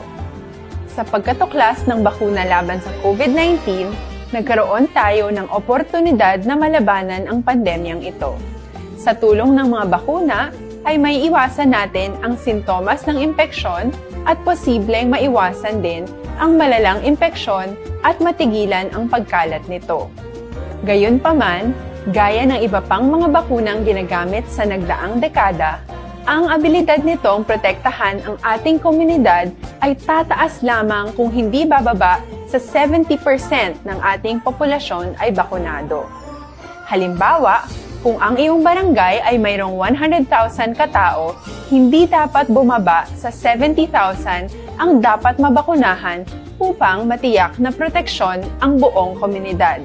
Sa pagkatuklas ng bakuna laban sa COVID nineteen, nagkaroon tayo ng oportunidad na malabanan ang pandemyang ito. Sa tulong ng mga bakuna, ay maiiwasan natin ang sintomas ng impeksyon at posibleng maiwasan din ang malalang impeksyon at matigilan ang pagkalat nito. Gayunpaman, gaya ng iba pang mga bakunang ginagamit sa nagdaang dekada, ang abilidad nitong protektahan ang ating komunidad ay tataas lamang kung hindi bababa sa seventy percent ng ating populasyon ay bakunado. Halimbawa, kung ang iyong barangay ay mayroong one hundred thousand katao, hindi dapat bumaba sa seventy thousand ang dapat mabakunahan upang matiyak na proteksyon ang buong komunidad.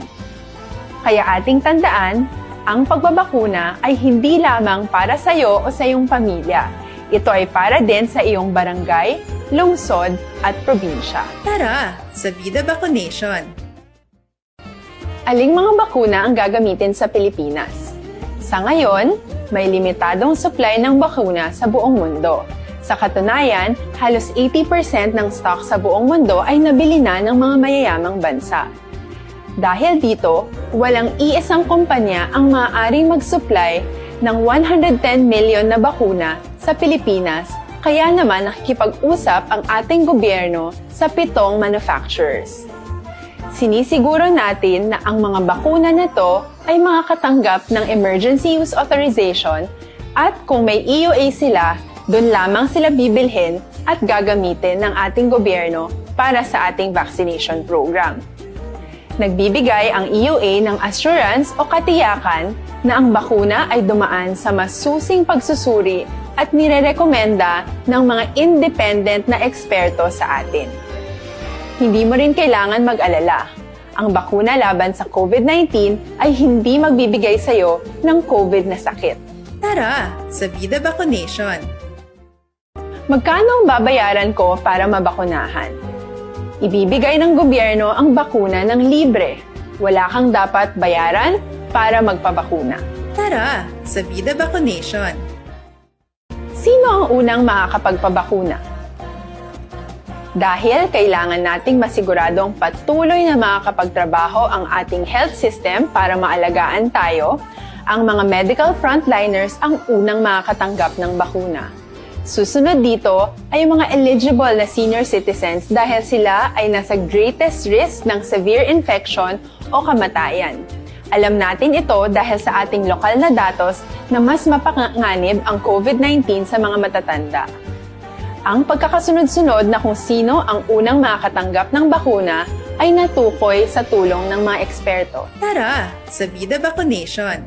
Kaya ating tandaan, ang pagbabakuna ay hindi lamang para sa iyo o sa iyong pamilya. Ito ay para din sa iyong barangay, lungsod, at probinsya. Tara sa Vida Vaccination! Aling mga bakuna ang gagamitin sa Pilipinas? Sa ngayon, may limitadong supply ng bakuna sa buong mundo. Sa katunayan, halos eighty percent ng stock sa buong mundo ay nabili na ng mga mayayamang bansa. Dahil dito, walang iisang kumpanya ang maaaring mag-supply ng one hundred ten million na bakuna sa Pilipinas, kaya naman nakikipag-usap ang ating gobyerno sa pitong manufacturers. Sinisiguro natin na ang mga bakuna na to ay makakatanggap ng emergency use authorization at kung may E U A sila, doon lamang sila bibilhin at gagamitin ng ating gobyerno para sa ating vaccination program. Nagbibigay ang E U A ng assurance o katiyakan na ang bakuna ay dumaan sa masusing pagsusuri at nirerekomenda ng mga independent na eksperto sa atin. Hindi mo rin kailangan mag-alala. Ang bakuna laban sa COVID nineteen ay hindi magbibigay sa iyo ng COVID na sakit. Tara sa Vida Vaccination! Magkano ang babayaran ko para mabakunahan? Ibibigay ng gobyerno ang bakuna ng libre. Wala kang dapat bayaran para magpabakuna. Tara sa Vida Vaccination! Sino ang unang makakapagpabakuna? Dahil kailangan nating masiguradong patuloy na makakapagtrabaho ang ating health system para maalagaan tayo, ang mga medical frontliners ang unang makakatanggap ng bakuna. Susunod dito ay ang mga eligible na senior citizens dahil sila ay nasa greatest risk ng severe infection o kamatayan. Alam natin ito dahil sa ating lokal na datos na mas mapanganib ang COVID nineteen sa mga matatanda. Ang pagkakasunod-sunod na kung sino ang unang makakatanggap ng bakuna ay natukoy sa tulong ng mga eksperto. Tara sa Vida Vaccination!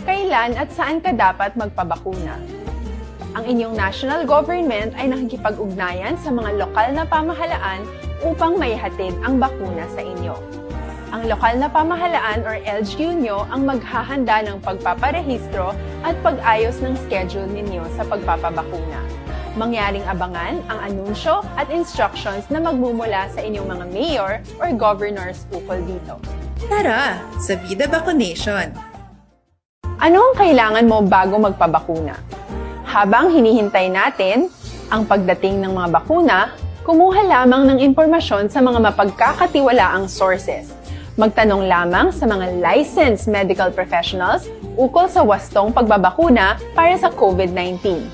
Kailan at saan ka dapat magpabakuna? Ang inyong national government ay nakikipag-ugnayan sa mga lokal na pamahalaan upang maihatid ang bakuna sa inyo. Ang lokal na pamahalaan or L G U nyo ang maghahanda ng pagpaparehistro at pag-ayos ng schedule ninyo sa pagpapabakuna. Mangyaring abangan ang anunsyo at instructions na magmumula sa inyong mga mayor or governors ukol dito. Tara sa Vida Vaccination! Ano ang kailangan mo bago magpabakuna? Habang hinihintay natin ang pagdating ng mga bakuna, kumuha lamang ng impormasyon sa mga mapagkakatiwalaang sources. Magtanong lamang sa mga licensed medical professionals ukol sa wastong pagbabakuna para sa COVID nineteen.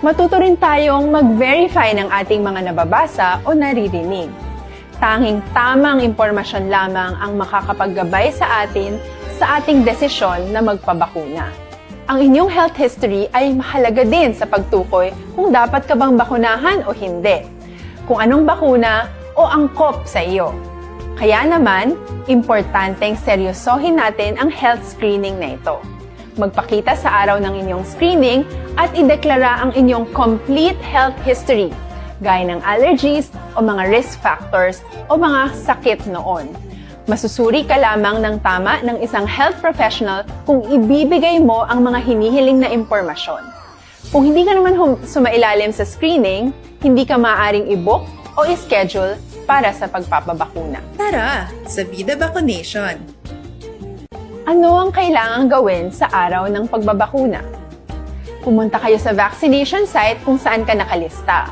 Matuto rin tayong mag-verify ng ating mga nababasa o naririnig. Tanging tamang impormasyon lamang ang makakapaggabay sa atin sa ating desisyon na magpabakuna. Ang inyong health history ay mahalaga din sa pagtukoy kung dapat ka bang bakunahan o hindi, kung anong bakuna o angkop sa iyo. Kaya naman, importanteng seryosohin natin ang health screening na ito. Magpakita sa araw ng inyong screening at ideklara ang inyong complete health history, gaya ng allergies o mga risk factors o mga sakit noon. Masusuri ka lamang ng tama ng isang health professional kung ibibigay mo ang mga hinihiling na impormasyon. Kung hindi ka naman hum- sumailalim sa screening, hindi ka maaaring i-book o i-schedule para sa pagpapabakuna. Tara sa Vida Vaccination! Ano ang kailangang gawin sa araw ng pagbabakuna? Pumunta kayo sa vaccination site kung saan ka nakalista.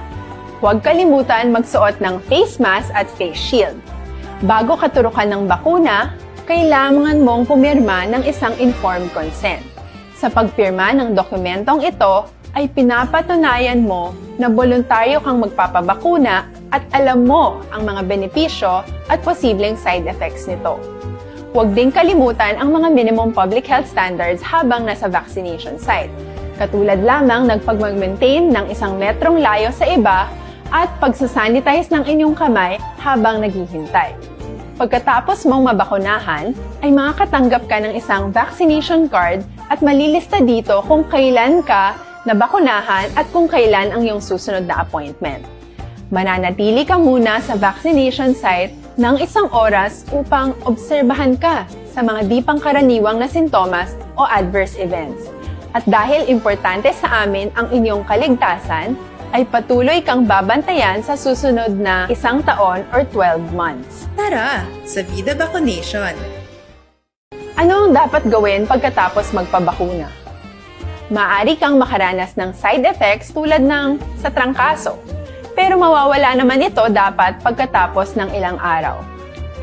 Huwag kalimutan magsuot ng face mask at face shield. Bago katurukan ng bakuna, kailangan mong pumirma ng isang informed consent. Sa pagpirma ng dokumentong ito, ay pinapatunayan mo na boluntaryo kang magpapabakuna at alam mo ang mga benepisyo at posibleng side effects nito. Huwag ding kalimutan ang mga minimum public health standards habang nasa vaccination site, katulad lamang ng pagmag-maintain ng isang metrong layo sa iba at pagsasanitize ng inyong kamay habang naghihintay. Pagkatapos mong mabakunahan, ay makakatanggap ka ng isang vaccination card at malilista dito kung kailan ka nabakunahan at kung kailan ang iyong susunod na appointment. Mananatili ka muna sa vaccination site ng isang oras upang obserbahan ka sa mga di pangkaraniwang na sintomas o adverse events. At dahil importante sa amin ang inyong kaligtasan, ay patuloy kang babantayan sa susunod na isang taon or twelve months. Tara sa Vida Vaccination! Ano ang dapat gawin pagkatapos magpabakuna? Maaari kang makaranas ng side effects tulad ng sa trangkaso, pero mawawala naman ito dapat pagkatapos ng ilang araw.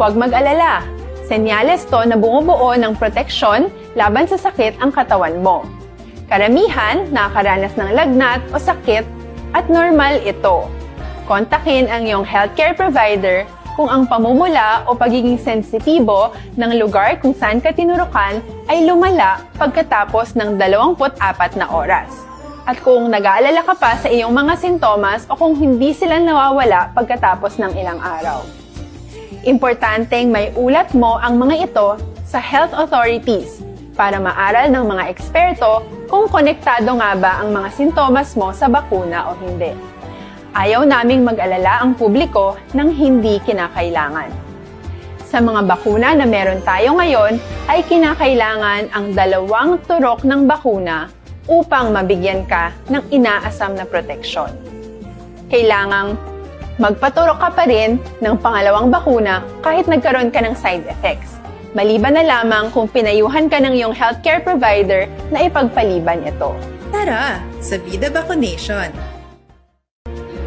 Huwag mag-alala, senyales to na bumubuo ng proteksyon laban sa sakit ang katawan mo. Karamihan nakakaranas ng lagnat o sakit at normal ito. Kontakin ang iyong healthcare provider kung ang pamumula o pagiging sensitibo ng lugar kung saan ka tinurukan ay lumala pagkatapos ng dalawampu't apat na oras, at kung nag-aalala ka pa sa iyong mga sintomas o kung hindi sila nawawala pagkatapos ng ilang araw. Importanteng maiulat mo ang mga ito sa health authorities para maaral ng mga eksperto kung konektado nga ba ang mga sintomas mo sa bakuna o hindi. Ayaw naming mag-alala ang publiko ng hindi kinakailangan. Sa mga bakuna na meron tayo ngayon, ay kinakailangan ang dalawang turok ng bakuna upang mabigyan ka ng inaasam na proteksyon. Kailangang magpaturok ka pa rin ng pangalawang bakuna kahit nagkaroon ka ng side effects, maliban na lamang kung pinayuhan ka ng iyong healthcare provider na ipagpaliban ito. Tara sa Vida Vaccination!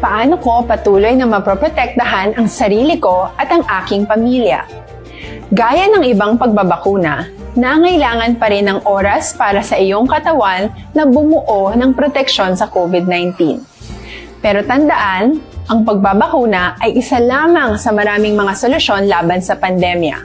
Paano ko patuloy na mapoprotektahan ang sarili ko at ang aking pamilya? Gaya ng ibang pagbabakuna, nangailangan pa rin ng oras para sa iyong katawan na bumuo ng proteksyon sa COVID nineteen. Pero tandaan, ang pagbabakuna ay isa lamang sa maraming mga solusyon laban sa pandemya.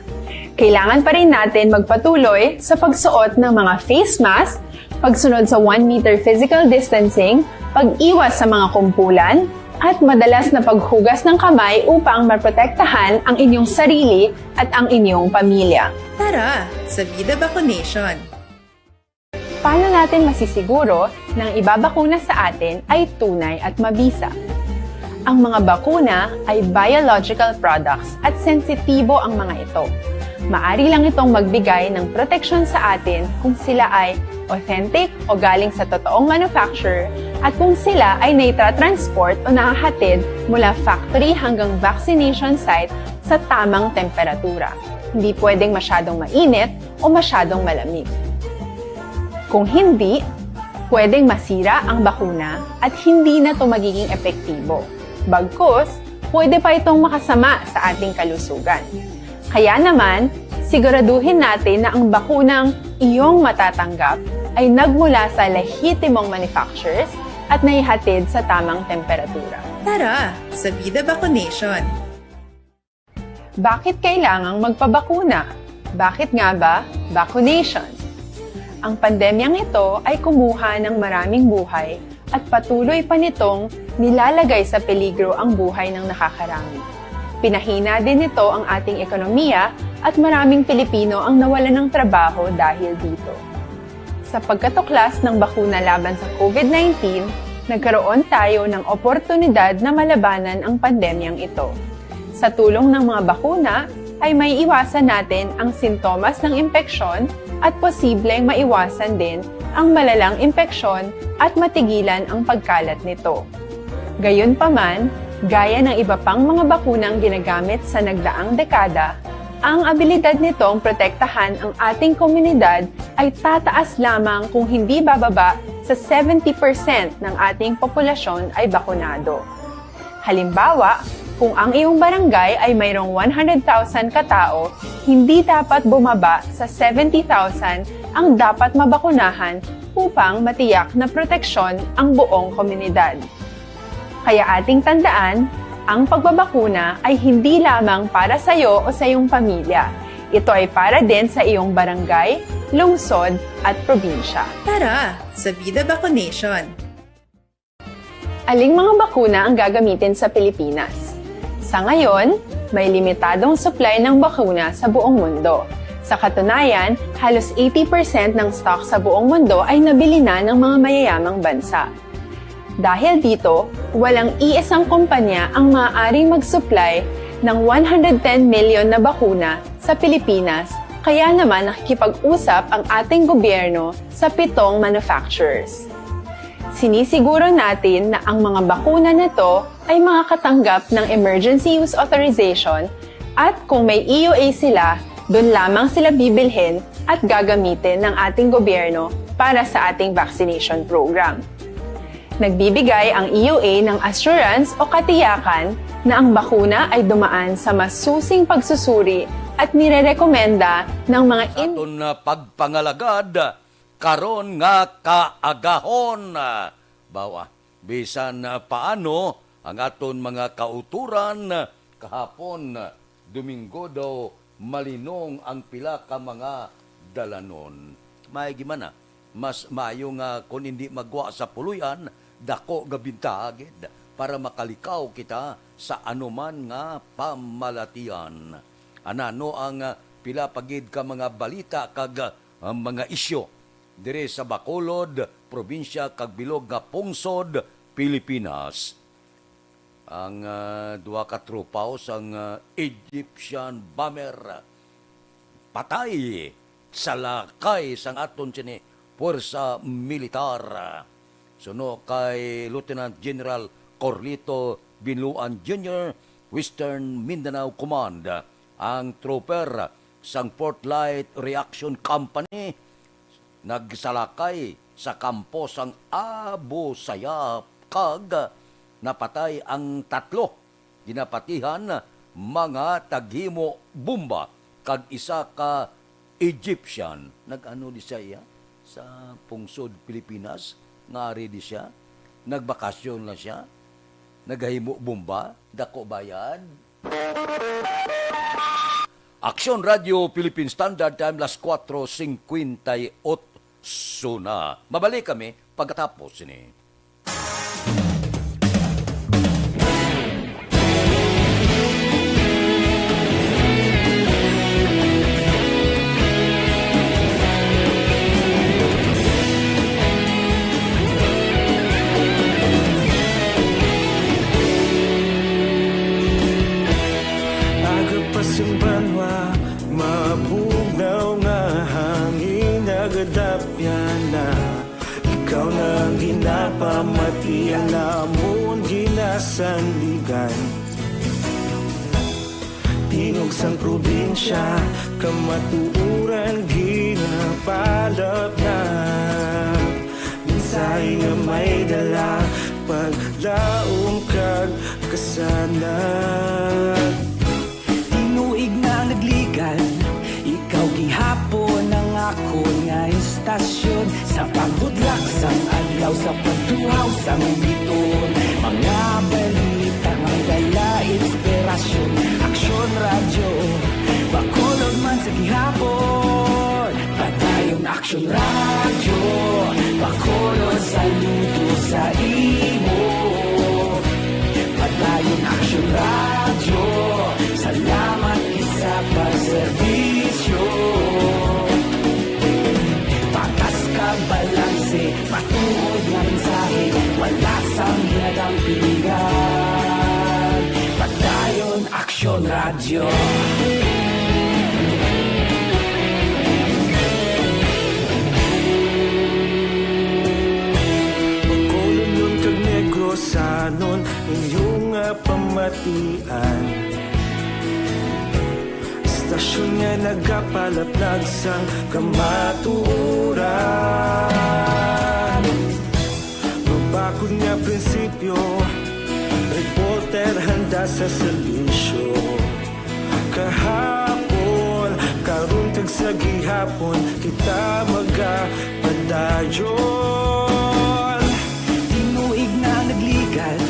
Kailangan pa rin natin magpatuloy sa pagsuot ng mga face mask, pagsunod sa one meter physical distancing, pag-iwas sa mga kumpulan, at madalas na paghugas ng kamay upang maprotektahan ang inyong sarili at ang inyong pamilya. Tara sa Vida Vaccination! Paano natin masisiguro na ang ibabakuna sa atin ay tunay at mabisa? Ang mga bakuna ay biological products at sensitibo ang mga ito. Maari lang itong magbigay ng proteksyon sa atin kung sila ay authentic o galing sa totoong manufacturer at kung sila ay naitra-transport o nahahatid mula factory hanggang vaccination site sa tamang temperatura. Hindi pwedeng masyadong mainit o masyadong malamig. Kung hindi, pwedeng masira ang bakuna at hindi na ito magiging epektibo. Bagkus, pwede pa itong makasama sa ating kalusugan. Kaya naman, siguraduhin natin na ang bakunang iyong matatanggap ay nagmula sa lehitimong manufacturers at naihatid sa tamang temperatura. Tara sa Vida Vaccination! Bakit kailangang magpabakuna? Bakit nga ba vaccination? Ang pandemyang ito ay kumuha ng maraming buhay at patuloy pa nitong nilalagay sa peligro ang buhay ng nakakarami. Pinahina din nito ang ating ekonomiya at maraming Pilipino ang nawalan ng trabaho dahil dito. Sa pagkatuklas ng bakuna laban sa COVID nineteen, nagkaroon tayo ng oportunidad na malabanan ang pandemyang ito. Sa tulong ng mga bakuna, ay maiiwasan natin ang sintomas ng impeksyon at posibleng maiwasan din ang malalang impeksyon at matigilan ang pagkalat nito. Gayunpaman, gaya ng iba pang mga bakunang ginagamit sa nagdaang dekada, ang abilidad nitong protektahan ang ating komunidad ay tataas lamang kung hindi bababa sa seventy percent ng ating populasyon ay bakunado. Halimbawa, kung ang iyong barangay ay mayroong one hundred thousand ka tao, hindi dapat bumaba sa seventy thousand ang dapat mabakunahan upang matiyak na proteksyon ang buong komunidad. Kaya ating tandaan, ang pagbabakuna ay hindi lamang para sa iyo o sa iyong pamilya. Ito ay para din sa iyong barangay, lungsod, at probinsya. Tara sa Vida Vaccination! Aling mga bakuna ang gagamitin sa Pilipinas? Sa ngayon, may limitadong supply ng bakuna sa buong mundo. Sa katunayan, halos eighty percent ng stock sa buong mundo ay nabili na ng mga mayayamang bansa. Dahil dito, walang iisang kumpanya ang maaaring mag-supply ng one hundred ten million na bakuna sa Pilipinas, kaya naman nakikipag-usap ang ating gobyerno sa pitong manufacturers. Sinisiguro natin na ang mga bakuna na to ay makakatanggap ng emergency use authorization at kung may E U A sila, dun lamang sila bibilhin at gagamitin ng ating gobyerno para sa ating vaccination program. Nagbibigay ang E U A ng assurance o katiyakan na ang bakuna ay dumaan sa masusing pagsusuri at nirerekomenda ng mga in- Aton na pagpangalagad karon nga kaagahon. Bawa, bisan paano ang aton mga kauturan, kahapon, Domingo daw malinong ang pila ka mga dalanon. Maigi man, ah. Mas maayo nga kon indi maggwa sa puloy-an, dako nga bintaha gid. para makalikaw kita sa anuman nga pamalatian. Anano ang, ah, pila pa gid ka mga balita kag, ah, mga isyu diri sa Bacolod, probinsya kag bilog nga pungsod, Pilipinas. Ang, ah, duha ka tropa sang, ah, Egyptian bomber patay sa lakay sang aton sini puwersa militar. Suno kay Lieutenant General Corlito Binluan Junior, Western Mindanao Command, ang trooper sang Fourth Light Reaction Company nagsalakay sa kampo sang Abu Sayyaf kag napatay ang tatlo ginapatihan mga taghimo bomba kag isa ka Egyptian. Nag-ano di siya iya sa pungsod Pilipinas? Nga ari di siya? Nagbakasyon lang siya? Nagahimo bomba? Dako bayad? Aksyon Radio Philippine Standard Time, las kuwatro singkwenta y otso na. Mabalik kami pagkatapos sini. Aga pa sing banwa, mabugnaw nga hangin nagadapyan na. Ikaw na ang ginapamatian namon ginasandigan. Tingog sang probinsya, kamatuoran ginapalapnap. Mensahe nga may dala, paglaom kag kasanag. Tinuig na nagligan, ikaw gihapon ang akon nga istasyon. Sa pagbudlak sang adlaw, sa pagtuhaw sang bituon, mga balita nga may dala inspirasyon. Aksyon Radyo, Bacolod man sa gihapon. Padayon Aksyon Radyo, Bacolod, saludo sa imo. Padayon Aksyon Radyo, salamat gid sa pagserbisyo. Patas kag balanse, matuod nga mensahe, wala sang ginadampigan. Padayon Aksyon Radyo. Bacolodnon kag Negrosanon, inyo nga pamatian. Istasyon nga nagapalaplag sang kamatuoran. Mabakod nga prinsipyo, reporter handa sa serbisyo. Kahapon, karon kag sa gihapon, kita magapadayon. Tinuig na nagligan,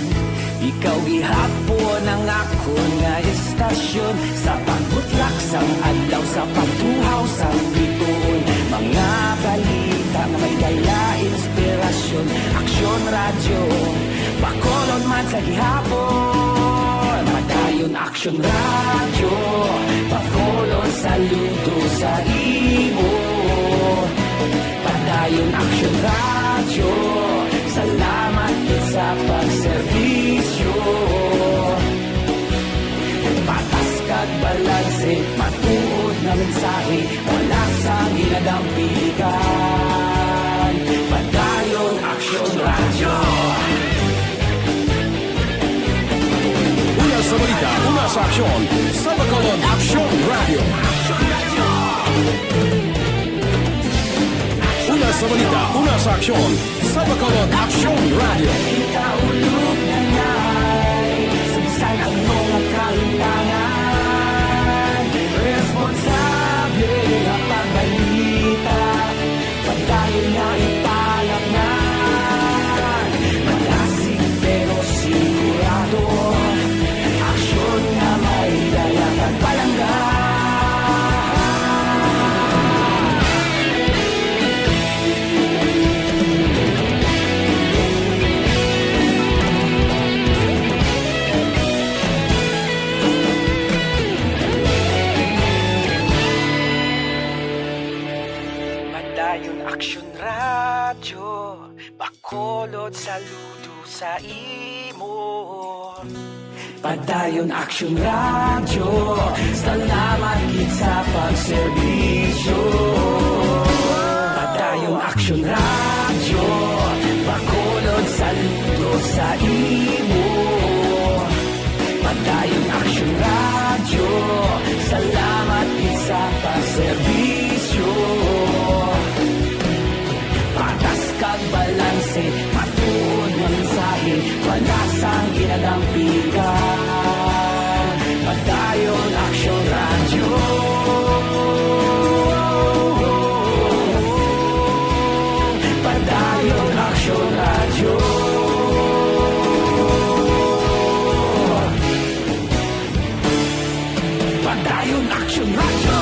ikaw gihapon ang akon nga istasyon. Sa pagbutlak sang adlaw, sa pagtuhaw sang bituon, mga balita nga may dala inspirasyon. Aksyon Radyo, Bacolod man sa gihapon. Padayon Aksyon Radyo, Bacolod, saludo sa imo. Padayon Aksyon Radyo, salamat gid sa pagserbisyo. Patas kag balanse, matuod nga mensahe, wala sang ginadampigan. Padayon Aksyon Radyo. Una sa balita, una sa aksyon, sa Bacolod Aksyon Radyo. Una sa balita, una sa aksyon, sa Bacolod Aksyon Radyo. Kita ulog na ngay, sa bisan ano nga kahimtangan, responsable nga pagbalita. Padayon nga ipalapnan, malasig pero sigurado. Aksyon nga may dala kag palangga. Padayon Aksyon Radyo, Bacolod, saludo sa imo. Padayon Aksyon Radyo, salamat gid sa pagserbisyo. Padayon Aksyon Radyo, Bacolod, saludo sa imo. Padayon Aksyon Radyo, salamat gid sa pagserbisyo. Patas kag balanse, matuod nga mensahe, wala sang ginadampigan. Padayon Aksyon Radyo. Padayon Aksyon Radyo. Padayon Aksyon Radyo.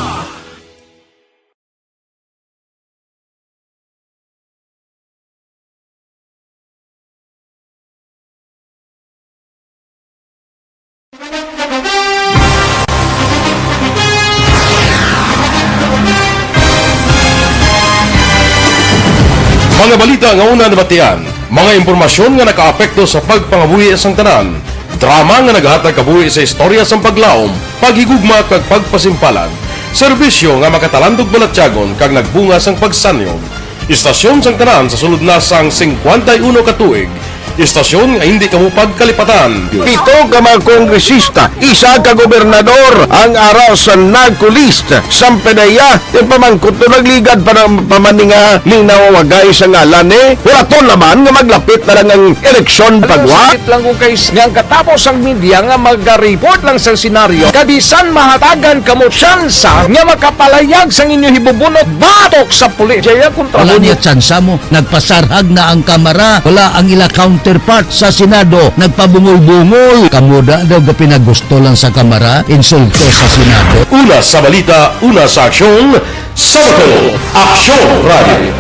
Mga balita nga una nabatian, mga impormasyon nga nakaapekto sa pagpangabuhi sang tanan, drama nga nagahatag kabuhi sa istorya sang paglaom, paghigugma kag pagpasimpalan, serbisyo nga makatalandog balatyagon kag nagbunga sang pagsanyon. Istasyon sang tanan sa sulod na sang singkwenta y uno ka tuig. Istasyon nga hindi kamo pagkalipatan. Pito ka mga kongresista, isa ka gobernador ang ara sa NAGCO list. Sampanaya, ti pamangkot to nagligad pa ng pamaninga ning nawawagay sa ngalan ni Huraton naman nga maglapit na lang ang eleksyon pagwa. Sakit lang kung kay nga ang katapos ang media nga magariport lang sa senaryo, kabisan mahatagan kamo tsansa nga makapalayag sang inyo hibubunot batok sa pulis. Jaya kontra Wala mo niya niya. Tsansa mo. Nagpasarhag na ang Kamara. Wala ang ila counterpart sa Senado. Nagpabungol-bungol. Kamo da daw gapinagusto lang sa Kamara. Insulto sa Senado. Una sa balita, una sa aksyon, sa Bacolod, Aksyon Radio.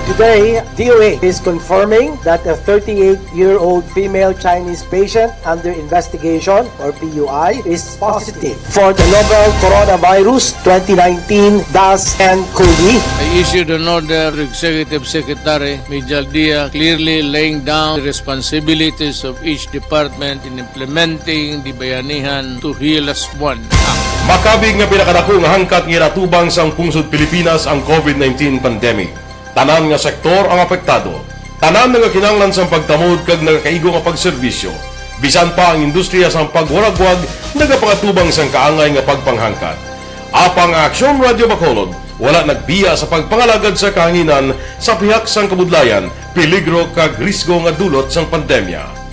Today, D O A is confirming that a thirty-eight-year-old female Chinese patient under investigation, or P U I, is positive for the novel coronavirus twenty nineteen dash ten COVID. I issued an order to Executive Secretary Mijal Dia, clearly laying down the responsibilities of each department in implementing the Bayanihan to Heal As One Act. Makabig nga pinakadako nga hangkat nga ginatubang sang pungsod Pilipinas ang COVID nineteen pandemic. Tanan nga sektor ang apektado. Tanan nagakinahanglan sang pagtamod kag nagakaigo nga pagserbisyo. Bisan pa ang industriya sang pagwaragwag nagapangatubang sang kaangay nga pagpanghangkat. Apang ang Aksyon Radio Bacolod wala nagbiya sa pagpangalagad sa kahanginan sa pihak sang kabudlayan, peligro kag risgo nga dulot sang pandemya.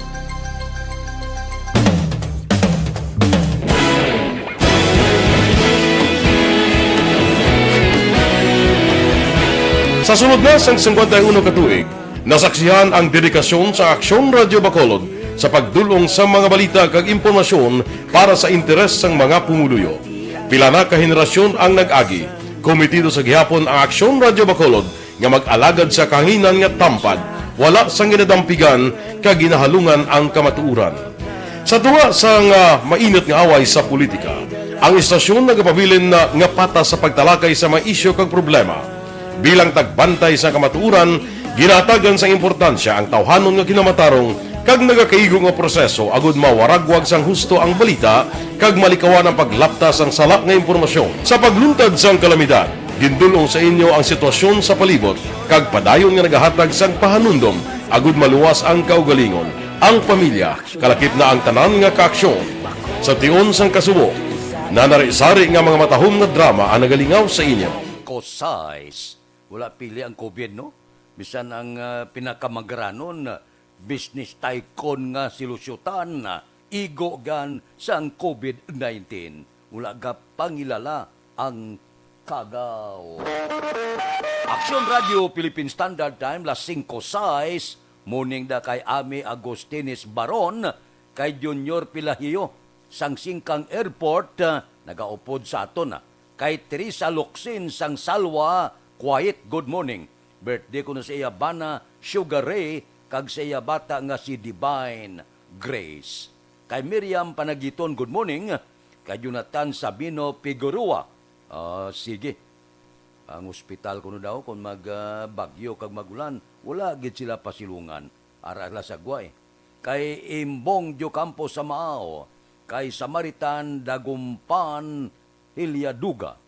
Sa sulod na sang singkwenta y uno ka tuig, nasaksihan ang dedikasyon sa Aksyon Radio Bacolod sa pagdul-ong sa mga balita kag impormasyon para sa interes sang mga pumuluyo. Pila na ka henerasyon ang nag-agi, kometido sa gihapon ang Aksyon Radio Bacolod nga mag-alagad sa kahanginan nga tampad, wala sang ginadampigan kag ginahalungan ang kamatuoran. Sa tunga sang, ah, mainit nga away sa politika, ang istasyon nagapabilin na nga patas sa pagtalakay sa mga isyu kag problema. Bilang tagbantay sa kamatuoran, ginahatagan sang importansya ang tawhanon nga kinamatarong kag nagakaigo nga proseso agud mawaragwag sang husto ang balita kag malikawan ang paglapta sang sala nga impormasyon. Sa pagluntad sang kalamidad, gindul-ong sa inyo ang sitwasyon sa palibot kag padayon nga nagahatag sang pahanumdom agud maluwas ang kaugalingon, ang pamilya, kalakip na ang tanan nga kaaksyon. Sa tion sang kasubo, nanari-sari nga mga matahom nga drama ang nagalingaw sa inyo. Ko size. Wala pili ang COVID, no? Bisan ang, ah, pinakamagranon, business tycoon nga si Lucio Tan, ah, igo gan sang COVID nineteen. Wala gapangilala ang kagaw. Aksyon Radio Philippine Standard Time, las singko sais, morning da kay Ami Agustines Baron, kay Junior Pilahio, sang Singkang Airport, ah, nagaupod sa aton, ah. Kay Teresa Locsin sang Salwa, quiet, good morning. Birthday ko na sa iya bana, Sugar Ray, kag sa iya bata nga si Divine Grace. Kay Miriam Panagiton, good morning. Kay Jonathan Sabino Figueroa, ah, sige. Ang ospital kuno daw, kung mag, ah, bagyo kag mag-ulan, wala gid sila pasilungan. Ara la sa Guay. Kay Imbong Diocampo Samao, kay Samaritan Dagumpan Hilyaduga.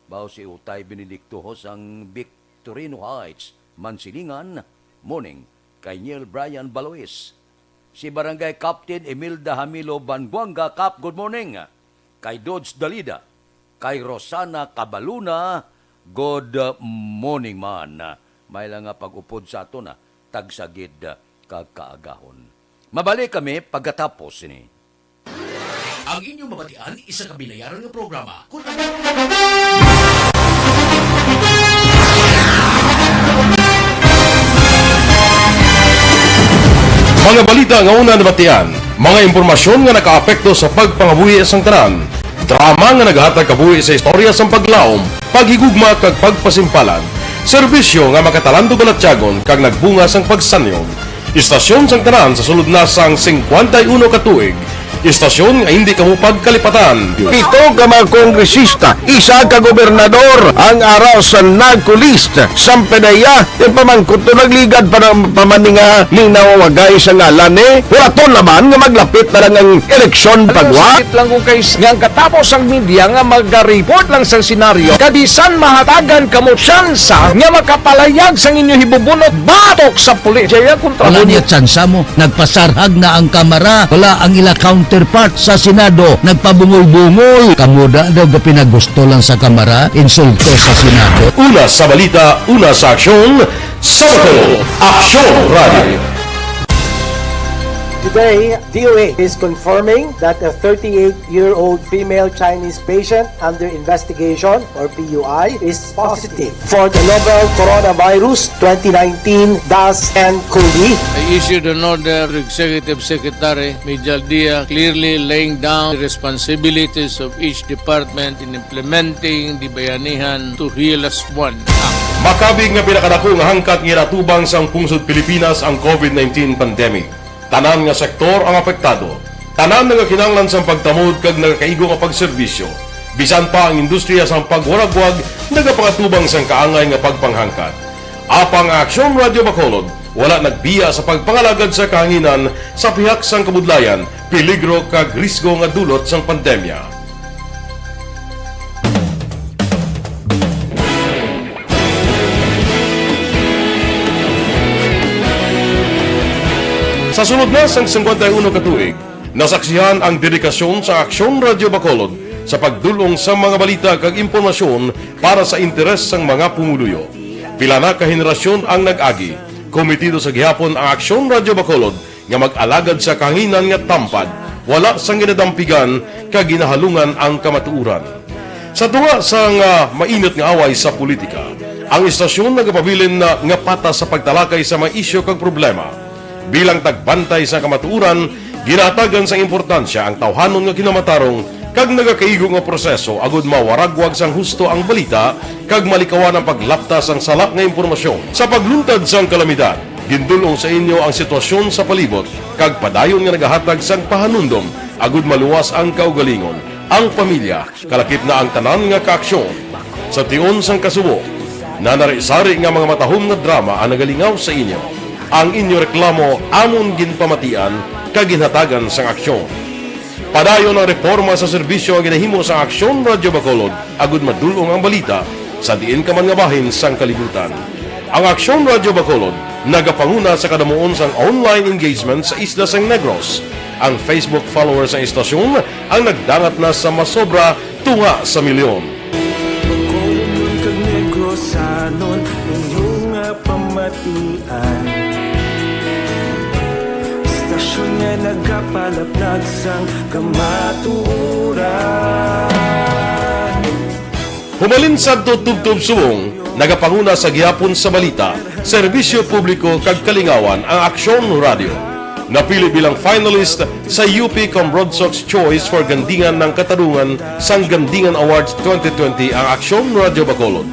Bao si Utay Benedicto Hos ang Victorino Heights, Mansilingan, morning. Kay Neil Brian Balois, si Barangay Captain Imelda Hamilo Banguanga, Kap, good morning. Kay Dodge Dalida, kay Rosana Cabaluna, good morning man. May lang nga pag-upod sa aton, ah, tagsagid, ah, kag kaagahon. Mabalik kami pagkatapos sini. Ang inyong mabatian, isa ka binayaran nga programa. Kung Mga balita nga una nabatian, mga impormasyon nga nakaapekto sa pagpangabuhi sang tanan, drama nga naghatag kabuhi sa istorya sang paglaom, paghigugma kag pagpasimpalan, serbisyo nga makatalandog balatyagon kag nagbunga sang pagsanyog. Istasyon sang tanan sa sulod na sang singkwenta y uno ka tuig. Istasyon nga hindi kamo pagkalipatan. Pito ka mga kongresista, isa ka gobernador ang ara sa NAGCO list. Sampanaya, yung pamangkot to nagligad pa ng pamaninga ni nawawagay sa ngalan ni. Wala to naman nga maglapit na lang ang eleksyon pagwa. Sakit lang kung kay nga ang katapos ang media nga mag-report lang sa senaryo. Kabisan mahatagan kamo tsansa nga makapalayag sang inyo hibubunot batok sa pulis. Jaya kontra Wala mo. Niya tsansa mo. Nagpasarhag na ang Kamara. Wala ang ila counterpart sa Senado. Nagpabungol-bungol. Kamo da daw ga pinagusto lang sa Kamara. Insulto sa Senado. Una sa balita, una sa aksyon, sa Bacolod, Aksyon Radio. Today, D O H is confirming that a thirty-eight-year-old female Chinese patient under investigation, or P U I, is positive for the novel Coronavirus twenty nineteen dash N cov. I issued an order to Executive Secretary Major Dia, clearly laying down the responsibilities of each department in implementing the Bayanihan to Heal Us One Act. Makabig nga pinakadako nga hangkat nga ginatubang sang pungsod Pilipinas ang covid nineteen pandemic. Tanan nga sektor ang apektado. Tanan nagakinahanglan sang pagtamod kag nagakaigo nga pagserbisyo. Bisan pa ang industriya sang pagwaragwag nagapangatubang sang kaangay nga pagpanghangkat. Apang ang Aksyon Radio Bacolod wala nagbiya sa pagpangalagad sa kahanginan sa pihak sang kabudlayan, peligro kag risgo nga dulot sang pandemya. Sa sulod na sang singkwenta y uno ka tuig, nasaksihan ang dedikasyon sa Aksyon Radio Bacolod sa pagdul-ong sa mga balita kag impormasyon para sa interes sang mga pumuluyo. Pila na ka henerasyon ang nag-agi. Komitido sa gihapon ang Aksyon Radio Bacolod nga mag-alagad sa kahanginan nga tampad, wala sang ginadampigan kag ginahalungan ang kamatuoran. Sa tunga sang, ah, mainit nga away sa politika, ang istasyon nagapabilin na nga patas sa pagtalakay sa mga isyu kag problema. Bilang tagbantay sa kamatuoran, ginahatagan sang importansya ang tawhanon nga kinamatarong kag nagakaigo nga proseso agud mawaragwag sang husto ang balita kag malikawan ang paglapta sang sala nga impormasyon. Sa pagluntad sang kalamidad, gindul-ong sa inyo ang sitwasyon sa palibot kag padayon nga nagahatag sang pahanumdom agud maluwas ang kaugalingon, ang pamilya, kalakip na ang tanan nga kaaksyon. Sa tion sang kasubo, nanari-sari nga mga matahom nga drama ang nagalingaw sa inyo. Ang inyo reklamo amon ginpamatian kag ginhatagan sang aksyon. Padayon ang reporma sa serbisyo nga ginahimo sang Aksyon Radio Bacolod agud madul-ong ang balita sa diin ka man nga bahin sang kalibutan. Ang Aksyon Radio Bacolod nagapanguna sa kadamuon sang online engagement sa isla sang Negros. Ang Facebook followers sang istasyon ang nagdangat na sa masobra tunga sa milyon. Bacolodnon kag Negrosanon, inyo nga pamatian. Istasyon nga nagapalaplag sang kamatuoran. Humalin sadto tubtob subong, nagapanguna sa gihapon sa balita, serbisyo publiko kag kalingawan ang Aksyon Radio. Napili bilang finalist sa U P Cambronsox Choice for Gandingan ng Katarungan sang Gandingan Awards twenty twenty ang Aksyon Radio Bacolod.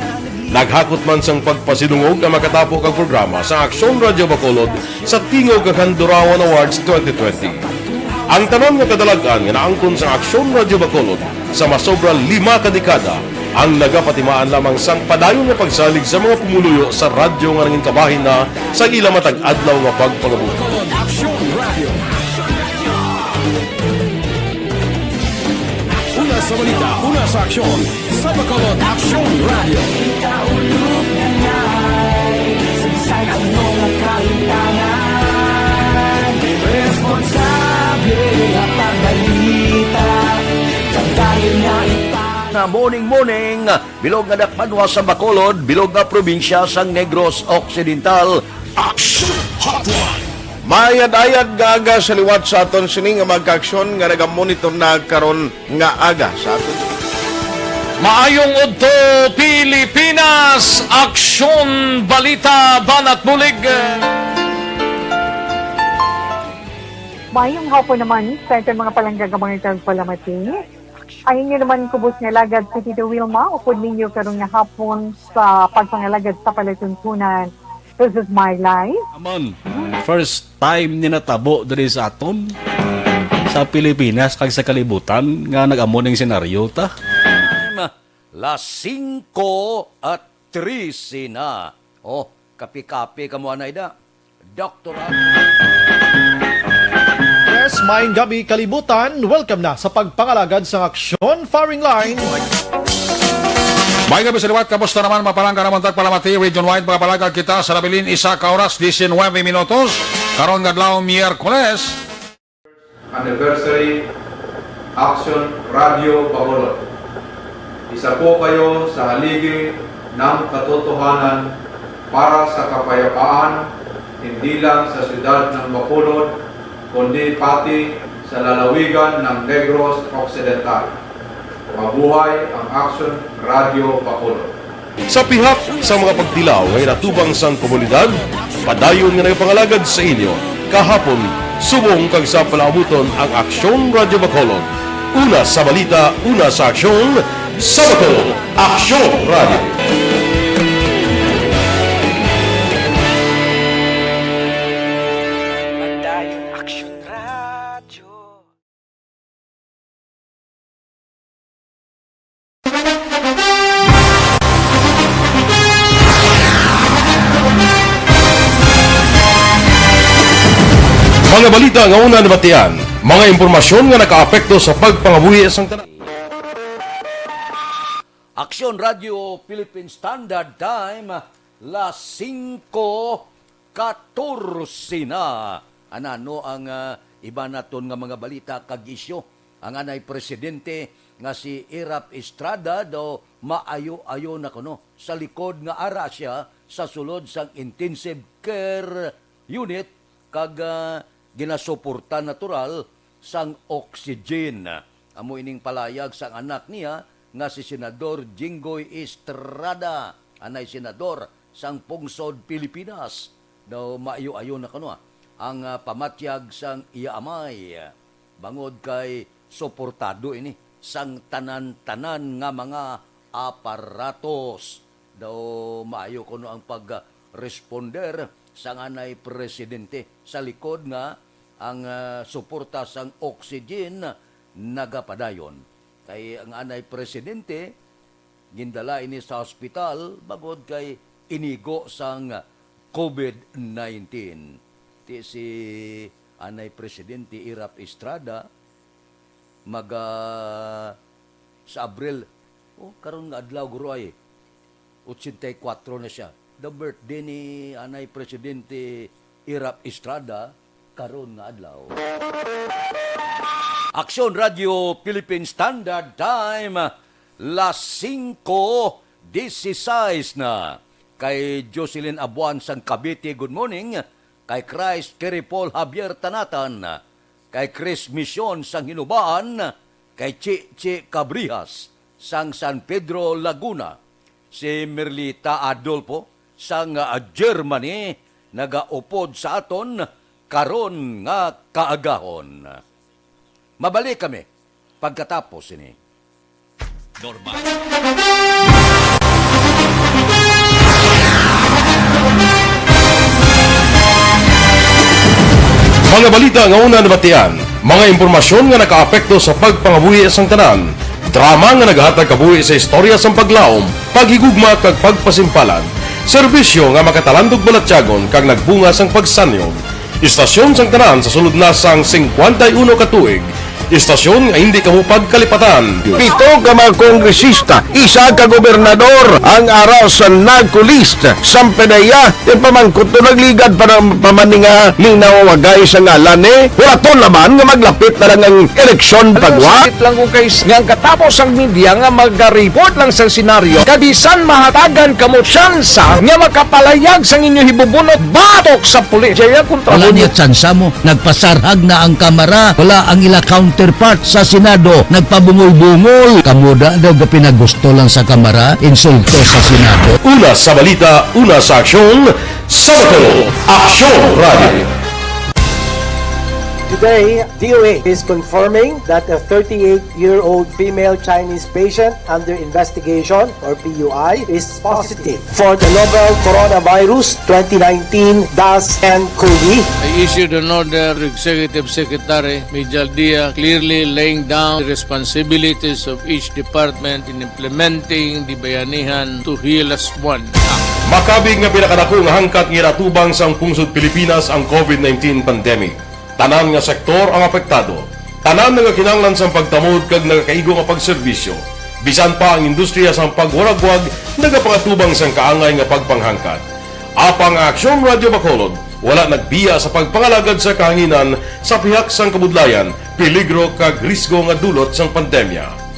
Naghakot man sang pagpasidungog ang makatapo kag programa sa Aksyon Radio Bacolod sa Tingog kag Handurawan Awards twenty twenty. Ang tanan nga kadalag-an nga naangkon sa Aksyon Radio Bacolod sa masobra lima ka dekada, Ang nagapatimaan lamang sang padayon nga pagsalig sa mga pumuluyo sa radyo nga nangin kabahin na sa ila matag adlaw nga pagpangabuhi. Aksyon Radio. Una sa balita, una sa aksyon, sa Bacolod Aksyon Radio. Sa morning, morning, bilog nga dakbanwa sa Bacolod, bilog nga probinsya sang Negros Occidental. Action Hotline. Mayad-ayad nga aga sa liwat sa aton sini nga mga kaaksyon nga nagamonitor na karon nga aga sa aton. Maayong udto, Pilipinas! Aksyon, balita, banat bulig. Maayong hapon naman sa aton mga palangga nga mga tagpalamati. Ang inyo naman kubos nga alagad si Tito Wilma, upod ninyo karon nga hapon sa pagpangalagad sa palatuntunan. This is my life. Amon, first time ni natabo diri sa aton, sa Pilipinas kag sa kalibutan, nga nag-amo ning senaryo ta. Las singko at trese na. Oh, kape-kape kamo anay da. Doktor. Yes, maayong gabi, kalibutan. Welcome na sa pagpangalagad sang Aksyon Firing Line. Maayong gabi sa liwat. Kamusta naman, mga palangga namon tagpalamati? Region wide, mga palangga, kita sa nabilin isa ka oras, diecinueve minutos. Karon nga adlaw, Miyerkules. Anniversary, Aksyon Radio Bacolod. Isa po kayo sa haligi ng katotohanan para sa kapayapaan, hindi lang sa siyudad ng Bacolod, kundi pati sa lalawigan ng Negros Occidental. Mabuhay ang Aksyon Radio Bacolod. Sa pihak sa mga pagtilaw nga ginatubang sang komunidad, padayon nga nagapangalagad sa inyo kahapon, subong kag sa palaabuton ang Aksyon Radio Bacolod. Una sa balita, una sa aksyon, sa Bacolod, Aksyon Radio. Padayon Aksyon Radio. Mga balita nga una nabatian, mga impormasyon nga nakaapekto sa pagpangabuhi sang tanan. Aksyon Radio Philippine Standard Time, las singko katorse na. Anano ang, ah, iba naton nga mga balita kag isyu? Ang anay presidente nga si Erap Estrada daw maayo-ayo na kuno sa likod nga ara siya sa sulod sang intensive care unit kag, ah, ginasuporta natural sang oxygen. Amo ining palayag sang anak niya nga si Senador Jinggoy Estrada, anay senador sang pungsod Pilipinas. Daw maayo-ayo na kuno, ah, ang, ah, pamatyag sang iya amay, bangod kay suportado ini sang tanan-tanan nga mga aparatos. Daw maayo kuno ang pag-responder sang anay presidente sa likod nga ang, ah, suporta sang oxygen nagapadayon. Kay ang anay presidente, gindala ini sa ospital bangod kay inigo sang covid nineteen. Ti si anay presidente Erap Estrada, maga sa Abril, oh, karon nga adlaw, guro, ay, ochenta y cuatro na siya. The birthday ni anay Presidente Erap Estrada, karon nga adlaw. Aksyon Radio Philippine Standard Time, las singko dieciséis na. Kay Jocelyn Abuan sang Cavite, good morning. Kay Christ Kiripol Javier Tanatan, kay Chris Mission sang Hinubaan, kay Chichi Cabrijas sang San Pedro, Laguna, si Merlita Adolfo sang, ah, Germany nagaupod sa aton karon nga kaagahon. Mabalik kami pagkatapos sini. Normal. Mga balita nga una nabatian, mga impormasyon nga nakaapekto sa pagpangabuhi sang tanan. Drama nga nagahatag kabuhi sa istorya sang paglaom, paghigugma, kag pagpasimpalan. Serbisyo nga makatalandog balatyagon kag nagbunga sang pagsanyog. Istasyon sang tanan sa sulod na sang singkwenta y uno ka tuig. Istasyon nga hindi kamo pagkalipatan. Pito ka mga kongresista, isa ka gobernador ang ara sa NAGCO list. Sampanaya, ipamangkot to nagligad para pamaninga ning nawawagay sa ngalan ni Horaton Laban nga maglapit na lang ang eleksyon. Alam mo, pagwa. Sakit lang kung kay s-, nga ang katapos ang media nga maga-report lang sa senaryo, kabisan mahatagan kamo tsansa nga makapalayag sang inyo hibubunot batok sa pulis. Jaya kontra. Wala mo niya tsansa mo. Nagpasarhag na ang Kamara. Wala ang ila counterpart sa Senado. Nagpabungol-bungol. Kamo da daw ga pinagusto lang sa Kamara. Insulto sa Senado. Una sa balita, una sa aksyon, sa Bacolod, Aksyon Radio. Today, D O A is confirming that a thirty-eight-year-old female Chinese patient under investigation, or P U I, is positive for the novel coronavirus twenty nineteen dash nCoV. I issued an order to Executive Secretary Major Dia, clearly laying down the responsibilities of each department in implementing the Bayanihan to Heal Us One Act. Makabig nga pinakadako nga hangkat nga ginatubang sang pungsod Pilipinas ang COVID nineteen pandemic. Tanan nga sektor ang apektado. Tanan nga kinahanglan sang pagtamod kag nagakaigo nga pagserbisyo. Bisan pa ang industriya sang pagwaragwag nagapangatubang sang kaangay nga pagpanghangkat. Apang ang Aksyon Radyo Bacolod wala nagbiya sa pagpangalagad sa kahanginan sa pihak sang kabudlayan, peligro kag risgo nga dulot sang pandemya.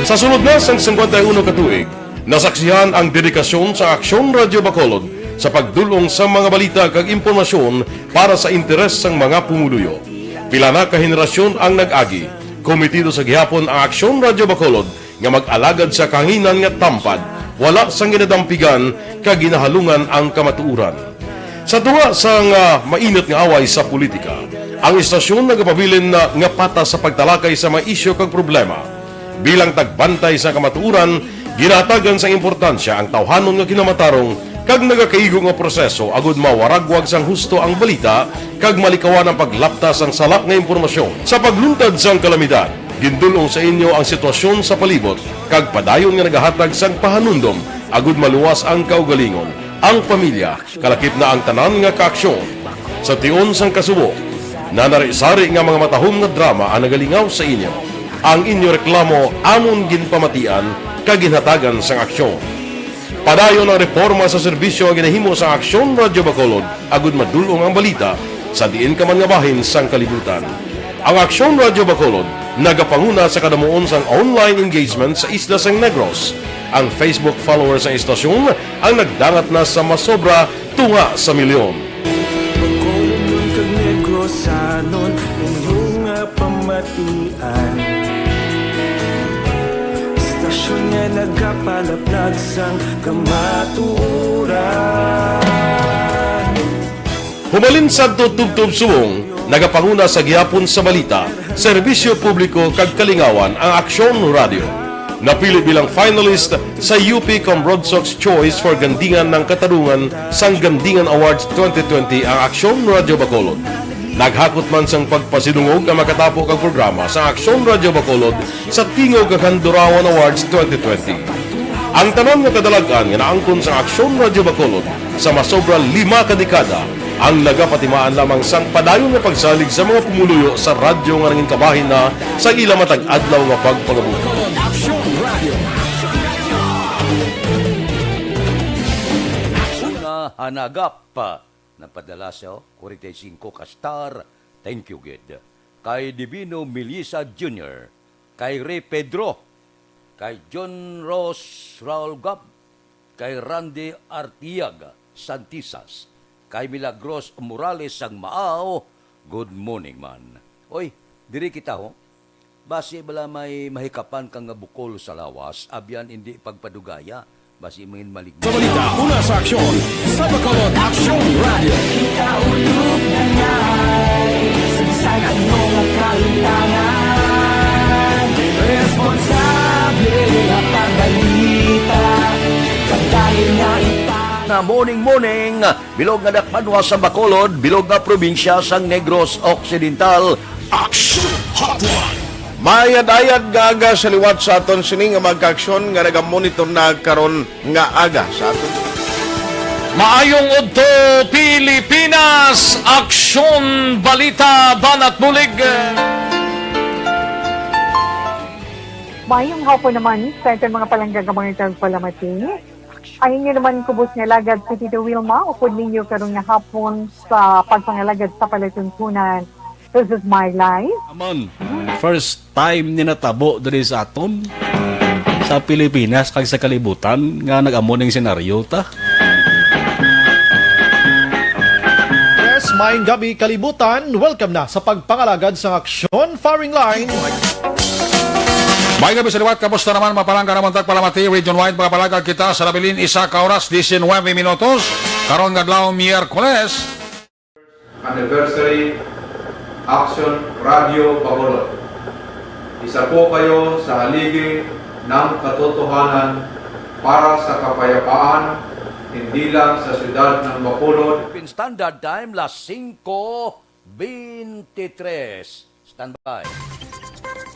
Sa sulod na sang singkwenta y uno ka tuig, nasaksihan ang dedikasyon sa Aksyon Radyo Bacolod sa pagdul-ong sa mga balita kag impormasyon para sa interes sang mga pumuluyo. Pila na ka henerasyon ang nag-agi, kometido sa gihapon ang Aksyon Radyo Bacolod nga mag-alagad sa kahanginan nga tampad, wala sang ginadampigan kag ginahalungan ang kamatuoran. Sa tunga sang, ah, mainit nga away sa politika, ang istasyon nagapabilin na nga patas sa pagtalakay sa mga isyu kag problema. Bilang tagbantay sa kamatuoran, ginahatagan sang importansya ang tawhanon nga kinamatarong kag nagakaigo nga proseso agud mawaragwag sang husto ang balita kag malikawan ang paglapta sang sala nga impormasyon. Sa pagluntad sang kalamidad, gindul-ong sa inyo ang sitwasyon sa palibot kag padayon nga nagahatag sang pahanumdom agud maluwas ang kaugalingon, ang pamilya, kalakip na ang tanan nga kaaksyon. Sa tion sang kasubo, nanari-sari nga mga matahom nga drama ang nagalingaw sa inyo. Ang inyo reklamo amon ginpamatian kag ginhatagan sang aksyon. Padayon ang reporma sa serbisyo nga ginahimo sang Aksyon Radyo Bacolod agud madul-ong ang balita sa diin ka man nga bahin sang kalibutan. Ang Aksyon Radyo Bacolod nagapanguna sa kadamuon sang online engagement sa isla sang Negros. Ang Facebook followers sang istasyon ang nagdangat na sa masobra tunga sa milyon. Bacolodnon kag Negrosanon, inyo nga pamatian. Istasyon nga nagapalaplag sang kamatuoran. Humalin sadto tubtob subong, nagapanguna sa gihapon sa balita, serbisyo publiko kag kalingawan ang Aksyon Radyo. Napili bilang finalist sa U P Cambronsox Choice for Gandingan ng Katarungan sang Gandingan Awards twenty twenty ang Aksyon Radyo Bacolod. Naghakot man sang pagpasidungog ang makatapo kag programa sa Aksyon Radyo Bacolod sa Tingog kag Handurawan Awards twenty twenty. Ang tanan nga kadalag-an nga naangkon sang Aksyon Radyo Bacolod sa masobra lima ka dekada ang nagapatimaan lamang sang padayon nga pagsalig sa mga pumuluyo sa radyo nga nangin kabahin na sa ila matag adlaw nga pagpangabuhi. Aksyon Radyo. Una, hanagap. Nagpadala sa forty-five ka star. Thank you gid. Kay Divino Melissa Junior, kay Ray Pedro, kay John Ross Raul Gab, kay Randy Artiag Santisas, kay Milagros Morales sang Maaw. Good morning man. Oy, diri kita ho. Basi bala may mahikapan ka nga bukol sa lawas, abyan indi pagpadugaya, basi mangin maligno. Sa balita, una sa aksyon, sa Bacolod Aksyon Radio. Kita ulog na ngay, sa ano nga kalintangan, responsable nga pagbalita, pagdahil nga ipa- Morning, morning, bilog nga dakpanwa sa Bacolod, bilog nga probinsya sang Negros Occidental. Action Hotline. Mayad-ayad nga aga sa liwat sa aton sini nga mga kaaksyon nga nagamonitor na karon nga aga sa aton. Maayong udto, Pilipinas! Aksyon, balita, banat bulig! Mayong hapon naman sa aton mga palangga nga mga tagpalamati. Ang inyo naman kubos nga alagad, si Tito Wilma, upod ninyo karon nga hapon sa pagpangalagad sa palatuntunan. This is my life. Amon, first time ni natabo diri sa aton, sa Pilipinas, kag sa kalibutan, nga nag-amo ning senaryo ta. Yes, maayong gabi, kalibutan. Welcome na sa pagpangalagad sang aksyon, firing line. May gabi sa liwat, kamusta naman, mga palangga namon tagpalamati, region-wide, mga palangga kita sa nabilin, isa ka oras, diecinuebe minutos, karon nga adlaw, Miyerkules. Anniversary, Action Radio Bacolod. Isa po kayo sa haligi ng katotohanan para sa kapayapaan, hindi lang sa siyudad ng Bacolod. Philippine Standard Time, las singko beintitres. Standby.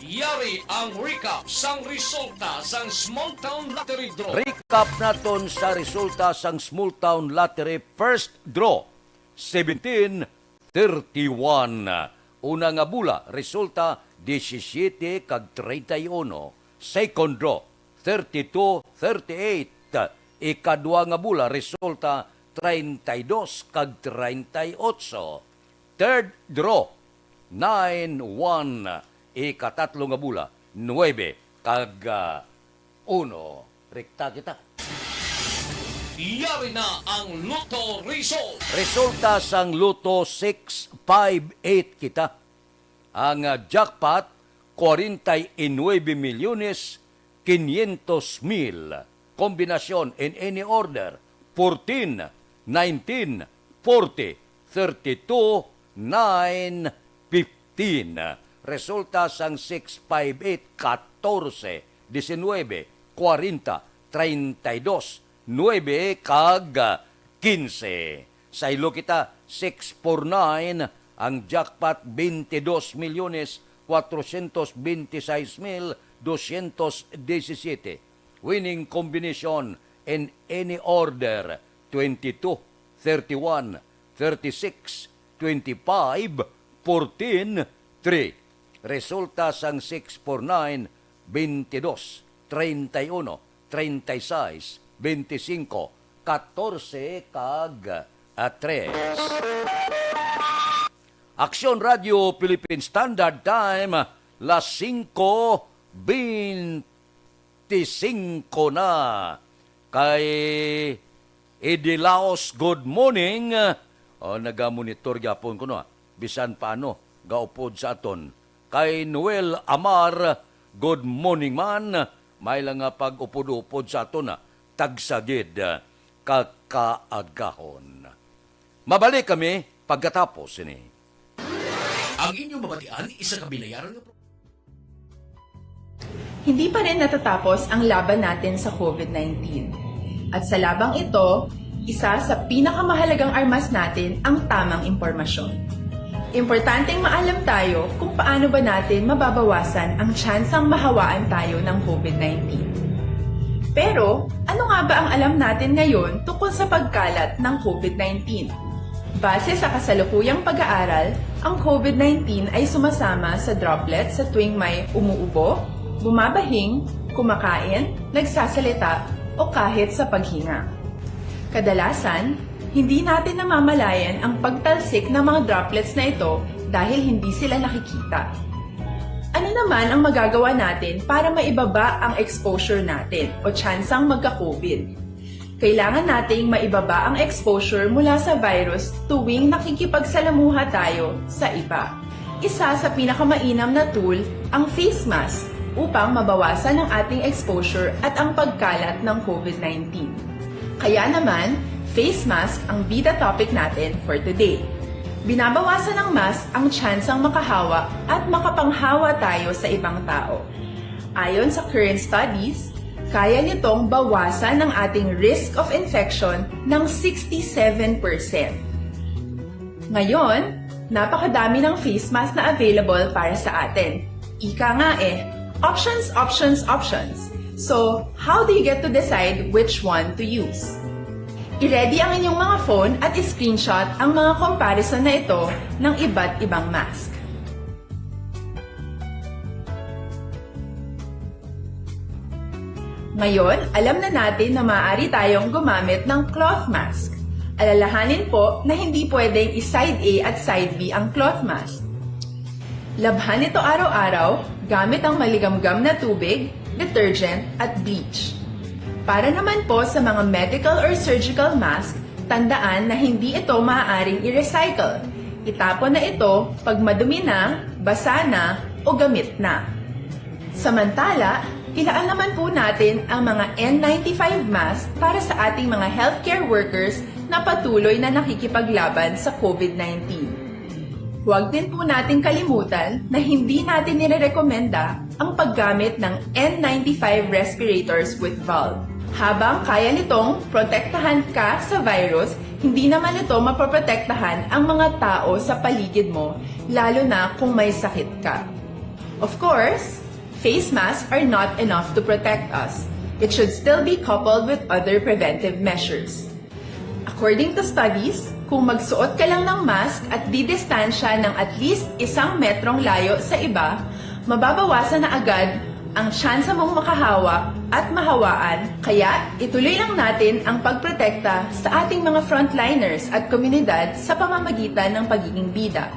Yari ang recap sang resulta sang Small Town Lottery Draw. Recap naton sa resulta sang Small Town Lottery First Draw, seventeen thirty-one. Una nga bula, resulta, disisyete kag treinta y uno. Second draw, thirty-two thirty-eight. Ikadwa nga bula, resulta, treinta y dos kag treinta y ocho. Third draw, nine one. Ikatatlo nga bula, nuebe kag, ah, uno. Rekta kita. Yari na ang Lotto result. Resulta sang Lotto, six five eight kita. Ang, ah, jackpot, kwarenta y nuebe milyones quinientos mil. Kombinasyon in any order, fourteen, nineteen, forty, thirty-two, nine, fifteen. Resulta sang six five eight, katorse, diecinuebe, kwarenta, treinta y dos, nuebe, kag kinse. Saylo kita, six four nine, ang jackpot, veintidós milyones, cuatrocientos veintiseis mil doscientos diecisiete. Winning combination in any order, twenty-two, thirty-one, thirty-six, twenty-five, fourteen, three. Resulta sang six four nine, veintidós, treinta y uno, treinta y seis, veinticinco, katorse, kag, ah, tres. Aksyon Radio Philippine Standard Time, las singko beintisinko na. Kay Eddie Laos, good morning. O, nagamonitor gyapon ko, no, ah. Bisan paano, gaupod sa aton. Kay Noel Amar, good morning man. May lang nga pag-upod-upod sa aton, ah. Tagsa gid, ah, ka kaagahon. Mabalik kami pagkatapos sini. Ang inyong mabatian, isa ka binayaran nga pro- Hindi pa rin natatapos ang laban natin sa covid nineteen. At sa labang ito, isa sa pinakamahalagang armas natin ang tamang impormasyon. Importanteng maalam tayo kung paano ba natin mababawasan ang tsansang mahawaan tayo ng covid nineteen. Pero, ano nga ba ang alam natin ngayon tungkol sa pagkalat ng covid nineteen? Base sa kasalukuyang pag-aaral, ang covid nineteen ay sumasama sa droplets sa tuwing may umuubo, bumabahing, kumakain, nagsasalita, o kahit sa paghinga. Kadalasan, hindi natin namamalayan ang pagtalsik ng mga droplets na ito dahil hindi sila nakikita. Ano naman ang magagawa natin para maibaba ang exposure natin o tsansang magka-covid? Kailangan nating maibaba ang exposure mula sa virus tuwing nakikipagsalamuha tayo sa iba. Isa sa pinakamainam na tool ang face mask upang mabawasan ang ating exposure at ang pagkalat ng covid nineteen. Kaya naman, face mask ang bida topic natin for today. Binabawasan ng mask ang tsansang makahawa at makapanghawa tayo sa ibang tao. Ayon sa current studies, Kaya nitong bawasan ang ating risk of infection ng sixty-seven percent. Ngayon, napakadami ng face mask na available para sa atin. Ika nga eh, options, options, options. So, how do you get to decide which one to use? I-ready ang inyong mga phone at i-screenshot ang mga comparison na ito ng iba't ibang mask. Ngayon, alam na natin na maaari tayong gumamit ng cloth mask. Alalahanin po na hindi pwedeng i-side A at side B ang cloth mask. Labhan ito araw-araw gamit ang maligamgam na tubig, detergent, at bleach. Para naman po sa mga medical or surgical mask, tandaan na hindi ito maaaring i-recycle. Itapon na ito pag madumi na, basa na, o gamit na. Samantala, ilaan naman po natin ang mga N ninety-five mask para sa ating mga healthcare workers na patuloy na nakikipaglaban sa COVID nineteen. Huwag din po nating kalimutan na hindi natin nirerekomenda ang paggamit ng N ninety-five respirators with valve. Habang kaya nitong protektahan ka sa virus, hindi naman ito mapoprotektahan ang mga tao sa paligid mo, lalo na kung may sakit ka. Of course, face masks are not enough to protect us. It should still be coupled with other preventive measures. According to studies, kung magsuot ka lang ng mask at didistansya ng at least isang metrong layo sa iba, mababawasan na agad ang tsansa mong makahawa at mahawaan. Kaya ituloy lang natin ang pagprotekta sa ating mga frontliners at komunidad sa pamamagitan ng pagiging bida.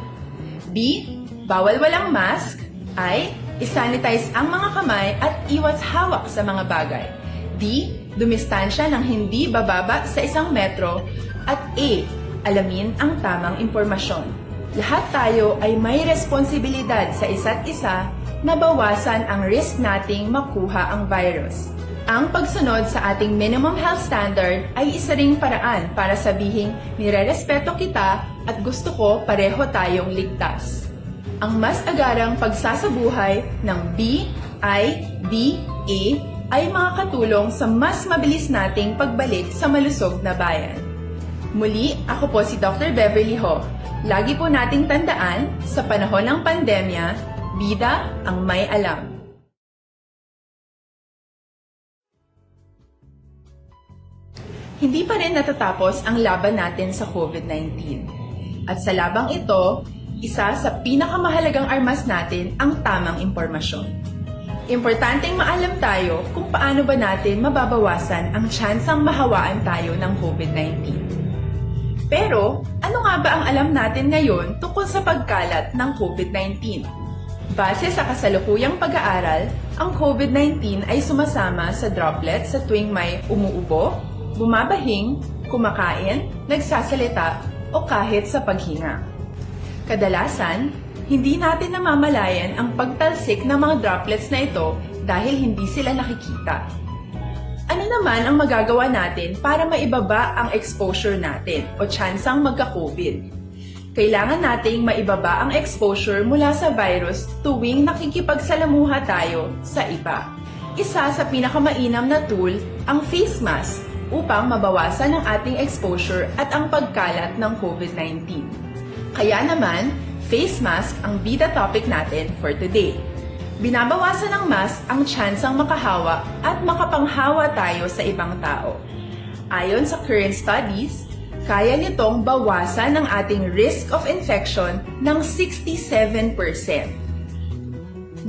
B, bawal walang mask. I, i-sanitize ang mga kamay at iwas hawak sa mga bagay. D, dumistansya ng hindi bababa sa isang metro. At E, alamin ang tamang impormasyon. Lahat tayo ay may responsibilidad sa isa't isa na bawasan ang risk nating makuha ang virus. Ang pagsunod sa ating minimum health standard ay isa ring paraan para sabihing nirerespeto kita at gusto ko pareho tayong ligtas. Ang mas agarang pagsasabuhay ng B I D A ay makakatulong sa mas mabilis nating pagbalik sa malusog na bayan. Muli, ako po si Doctor Beverly Ho. Lagi po nating tandaan, sa panahon ng pandemya, bida ang may alam. Hindi pa rin natatapos ang laban natin sa COVID nineteen. At sa labang ito, isa sa pinakamahalagang armas natin ang tamang impormasyon. Importanteng maalam tayo kung paano ba natin mababawasan ang tsansang mahawaan tayo ng COVID nineteen. Pero, ano nga ba ang alam natin ngayon tungkol sa pagkalat ng COVID nineteen? Base sa kasalukuyang pag-aaral, ang COVID nineteen ay sumasama sa droplets sa tuwing may umuubo, bumabahing, kumakain, nagsasalita, o kahit sa paghinga. Kadalasan, hindi natin namamalayan ang pagtalsik ng mga droplets na ito dahil hindi sila nakikita. Ano naman ang magagawa natin para maibaba ang exposure natin o tsansang magka-COVID? Kailangan nating maibaba ang exposure mula sa virus tuwing nakikipagsalamuha tayo sa iba. Isa sa pinakamainam na tool ang face mask upang mabawasan ang ating exposure at ang pagkalat ng COVID nineteen. Kaya naman, face mask ang bida topic natin for today. Binabawasan ng mask ang tsansang makahawa at makapanghawa tayo sa ibang tao. Ayon sa current studies, kaya nitong bawasan ang ating risk of infection ng sixty-seven percent.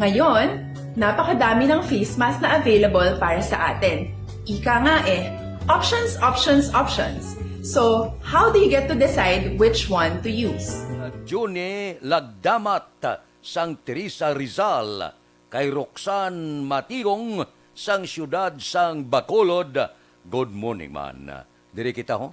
Ngayon, napakadami ng face mask na available para sa atin. Ika nga eh, options, options, options. So, how do you get to decide which one to use? Johnny Lagdamat sang Teresa Rizal, kay Roxanne Matigong sang siyudad sang Bacolod. Good morning man. Diri kita ho.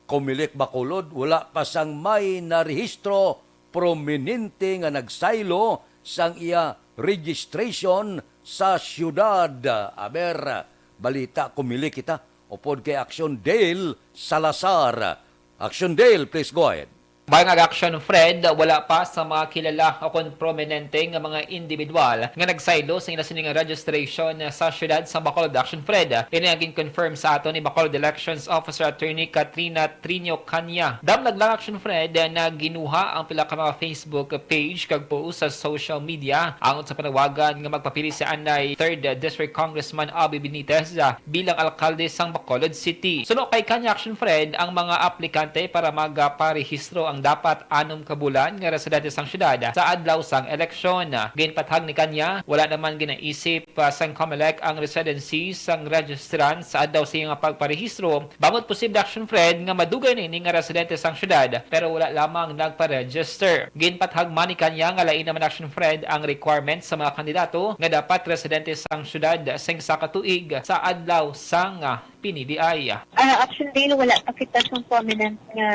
Comelec Bacolod, wala pa sang may narehistro prominente nga nagsaylo sang iya registration sa siyudad. Aber, balita Comelec kita, upod kay Action Dale Salazar. Action Dale, please go ahead. Mayong aga, Action Fred, wala pa sa mga kilala o kon prominente nga mga individual nga nagsaylo sa ila sini nga registration sa siyudad sa Bacolod, Action Fred. Ini ang gin-confirm sa aton ni Bacolod Elections Officer Attorney Katrina Trinio Canya. Damlag lang, Action Fred, na ginuha ang pila ka mga Facebook page kag post sa social media angot sa panawagan nga magpapili si anay Third District Congressman Abby Benitez bilang alkalde sang Bacolod City. Suno kay Kanya, Action Fred, ang mga aplikante para magaparehistro ang dapat anom ka bulan nga residente sang siyudad sa adlaw sang eleksyon. Ginpathag ni Kanya, wala naman ginaisip, ah, sang Comelec ang residency sang registrant sa adlaw sa iyang pagparehistro, bangod posible, Action Fred, nga madugay na ini nga residente sang siyudad pero wala lamang nagpa-register. Ginpathag man ni Kanya nga lain naman, Action Fred, ang requirement sa mga kandidato nga dapat residente sang siyudad sing isa ka tuig sa adlaw sang, ah, piniliay. Ah, Action Day, wala pa kita sa prominent nga,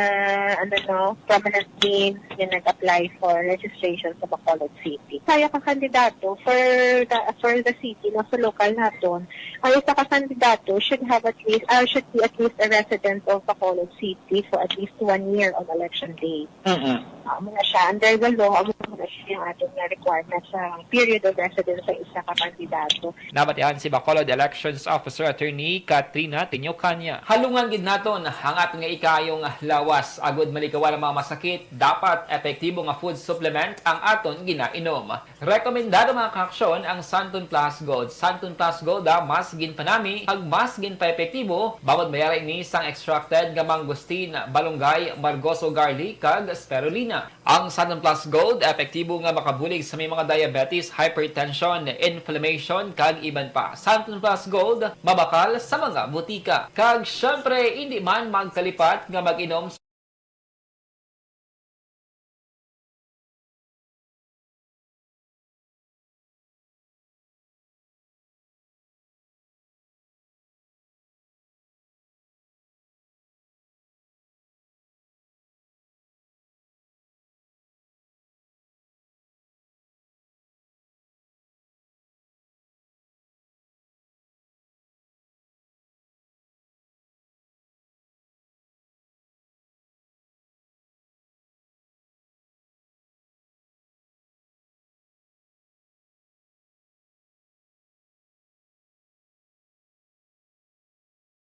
ano, no, prominent names nga nag-apply for registration sa Bacolod City. Kaya ka kandidato for the, for the city, no, sa lokal naton, ang isa ka kandidato should have at least, ah, should be at least a resident of Bacolod City for at least one year on election day. Mm-mm. Ah, amo na siya, under the law, amo na siya ang aton nga requirement sa period of residence sa isa ka kandidato. Nabatian si Bacolod Elections Officer Attorney Katrina Trinio Canya. Halungan gid naton ang aton nga ikaayong lawas agud malikawan ang mga masakit. Dapat epektibo nga food supplement ang aton ginainom. Rekomendado, mga kaaksyon, ang Santon Plus Gold. Santon Plus Gold, ah, mas ginpanami ag mas ginpaepektibo bangod may ara ini sang extracted nga mangosteen, balunggay, margoso garlic, kag spirulina. Ang Santon Plus Gold epektibo nga makabulig sa may mga diabetes, hypertension, inflammation, kag iban pa. Santon Plus Gold mabakal sa mga butika. Kag syempre, indi man magkalipat nga mag-inom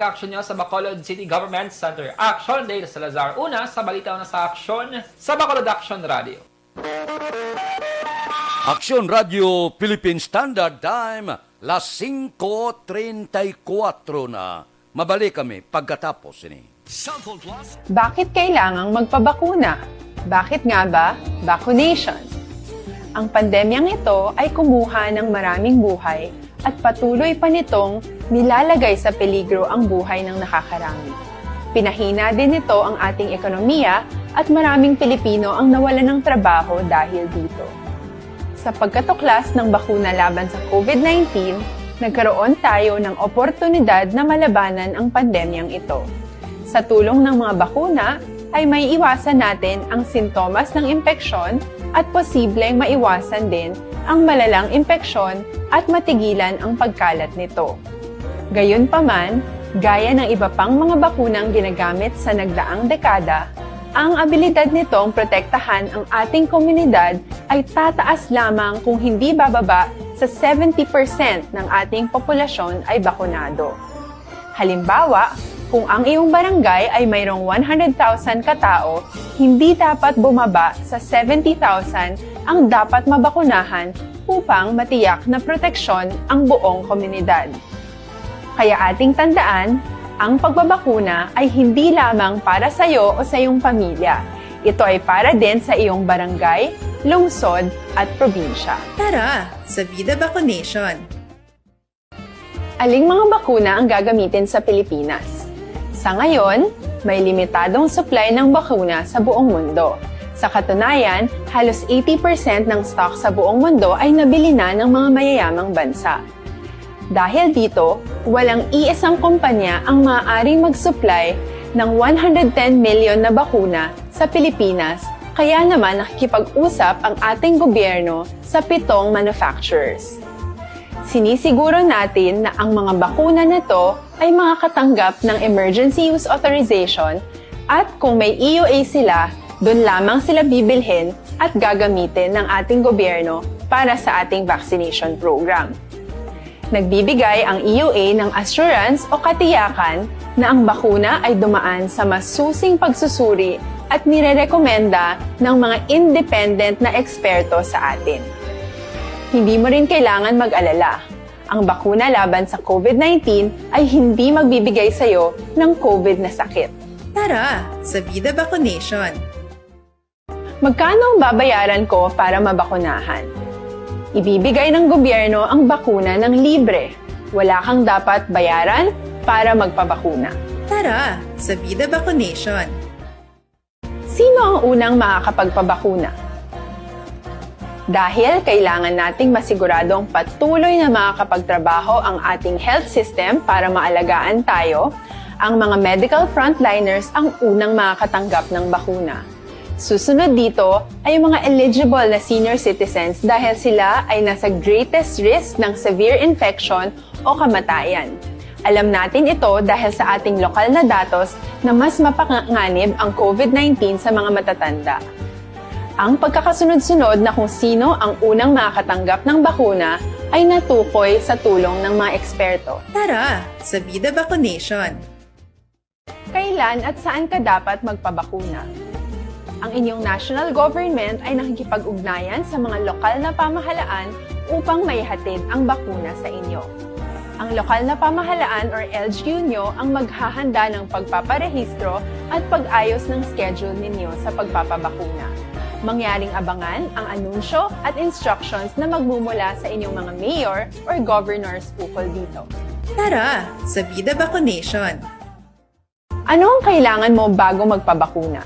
Action News sa Bacolod City Government Center. Action, Dale Salazar. Una sa balita, una sa aksyon sa Bacolod Action Radio. Action Radio Philippine Standard Time, las singko treinta y cuatro na. Mabalik kami pagkatapos sini. Bakit kailangang magpabakuna? Bakit nga ba vaccination? Ang pandemyang ito ay kumuha ng maraming buhay at patuloy pa nitong nilalagay sa peligro ang buhay ng nakakarami. Pinahina din nito ang ating ekonomiya at maraming Pilipino ang nawalan ng trabaho dahil dito. Sa pagkatuklas ng bakuna laban sa COVID nineteen, nagkaroon tayo ng oportunidad na malabanan ang pandemyang ito. Sa tulong ng mga bakuna, ay maiiwasan natin ang sintomas ng impeksyon at posibleng maiwasan din ang malalang impeksyon at matigilan ang pagkalat nito. Gayunpaman, gaya ng iba pang mga bakunang ginagamit sa nagdaang dekada, ang abilidad nitong protektahan ang ating komunidad ay tataas lamang kung hindi bababa sa seventy percent ng ating populasyon ay bakunado. Halimbawa, kung ang iyong barangay ay mayroong one hundred thousand katao, hindi dapat bumaba sa seventy thousand ang dapat mabakunahan upang matiyak na proteksyon ang buong komunidad. Kaya ating tandaan, ang pagbabakuna ay hindi lamang para sa iyo o sa iyong pamilya. Ito ay para din sa iyong barangay, lungsod, at probinsya. Tara, sa Vida Vaccination! Aling mga bakuna ang gagamitin sa Pilipinas? Sa ngayon, may limitadong supply ng bakuna sa buong mundo. Sa katunayan, halos eighty percent ng stock sa buong mundo ay nabili na ng mga mayayamang bansa. Dahil dito, walang iisang kumpanya ang maaaring mag-supply ng one hundred ten million na bakuna sa Pilipinas, kaya naman nakikipag-usap ang ating gobyerno sa pitong manufacturers. Sinisiguro natin na ang mga bakuna na to ay makakatanggap ng Emergency Use Authorization at kung may E U A sila, Doon lamang sila bibilhin at gagamitin ng ating gobyerno para sa ating vaccination program. Nagbibigay ang E U A ng assurance o katiyakan na ang bakuna ay dumaan sa masusing pagsusuri at nirerekomenda ng mga independent na eksperto sa atin. Hindi mo rin kailangan mag-alala. Ang bakuna laban sa COVID nineteen ay hindi magbibigay sa iyo ng COVID na sakit. Tara sa Vida Vaccination! Magkano ang babayaran ko para mabakunahan? Ibibigay ng gobyerno ang bakuna ng libre. Wala kang dapat bayaran para magpabakuna. Tara sa Vida Vaccination! Sino ang unang makakapagpabakuna? Dahil kailangan nating masiguradong patuloy na makakapagtrabaho ang ating health system para maalagaan tayo, ang mga medical frontliners ang unang makakatanggap ng bakuna. Susunod dito ay ang mga eligible na senior citizens dahil sila ay nasa greatest risk ng severe infection o kamatayan. Alam natin ito dahil sa ating lokal na datos na mas mapanganib ang COVID nineteen sa mga matatanda. Ang pagkakasunod-sunod na kung sino ang unang makakatanggap ng bakuna ay natukoy sa tulong ng mga eksperto. Tara sa Vida Vaccination! Kailan at saan ka dapat magpabakuna? Ang inyong national government ay nakikipag-ugnayan sa mga lokal na pamahalaan upang maihatid ang bakuna sa inyo. Ang lokal na pamahalaan or L G U nyo ang maghahanda ng pagpaparehistro at pag-ayos ng schedule ninyo sa pagpapabakuna. Mangyaring abangan ang anunsyo at instructions na magmumula sa inyong mga mayor or governors ukol dito. Tara sa Vida Vaccination! Ano ang kailangan mo bago magpabakuna?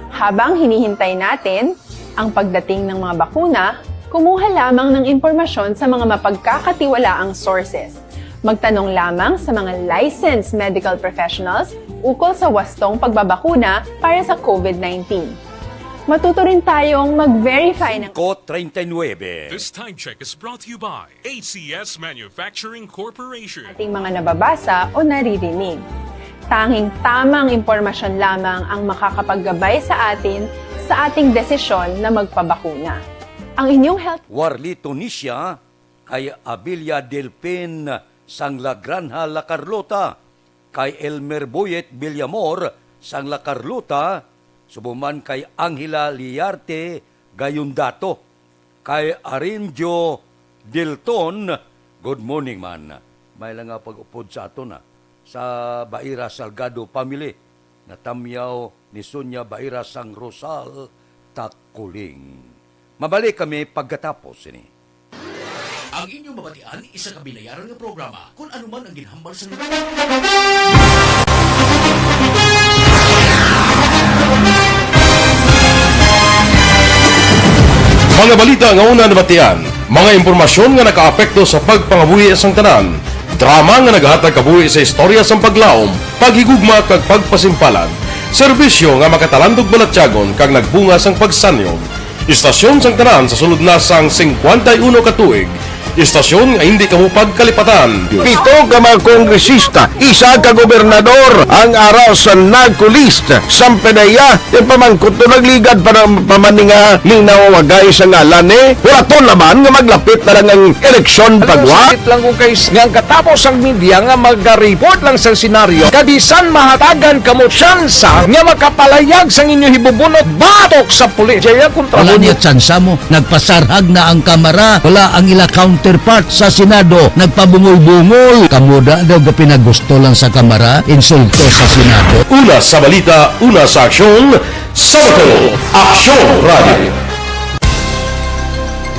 Habang hinihintay natin ang pagdating ng mga bakuna, kumuha lamang ng impormasyon sa mga mapagkakatiwalaang sources. Magtanong lamang sa mga licensed medical professionals ukol sa wastong pagbabakuna para sa COVID nineteen. Matuto rin tayong mag-verify ng Ko treinta y nueve. This time check is brought to you by A C S Manufacturing Corporation. Ating mga nababasa o naririnig. Tanging tamang impormasyon lamang ang makakapaggabay sa atin sa ating desisyon na magpabakuna. Ang inyong health Warli Tunisia, kay Abilia Delpin sang La Granja, La Carlota, kay Elmer Boyet Villamor sang La Carlota, subong man kay Angela Liarte Gayondato, kay Arinjo Dilton. Good morning man. May lang nga pag-upod sa aton, ha, sa Baira Salgado family, natamyaw ni Sonia Baira sang Rosal, Takuling. Mabalik kami pagkatapos sini. Ang inyong mabatian, isa ka binayaran nga programa. Kung ano man ang ginhambal sa Mga balita nga una nabatian, mga impormasyon nga nakaapekto sa pagpangabuhi sang tanan, drama nga nagahatag kabuhi sa istorya sang paglaom, paghigugma kag pagpasimpalan, serbisyo nga makatalandog balatyagon kag nagbunga sang pagsanyog. Istasyon sang tanan sa sulod na sang singkwenta y uno ka tuig. Istasyon nga hindi kamo pagkalipatan. Pito ka mga kongresista, isa ka gobernador ang ara sa NARCO list. Sampanaya, yung pamangkot to nagligad pa ng pamaninga ning nawawagay sa ngalan ni Huraton naman nga maglapit na lang ang eleksyon pagwa. Sakit lang ko kay nga ang katapos ang media nga magareport lang sa senaryo, kabisan mahatagan kamo tsansa nga makapalayag sang inyo hibubunot batok sa pulis. Jaya kontra Wala mo. Niya tsansa mo. Nagpasarhag na ang Kamara. Wala ang ila counterpart sa Senado. Nagpabungol-bungol. Kamo da daw gapinagusto lang sa Kamara. Insulto sa Senado. Una sa balita, una sa aksyon, Sabado, Aksyon Radio.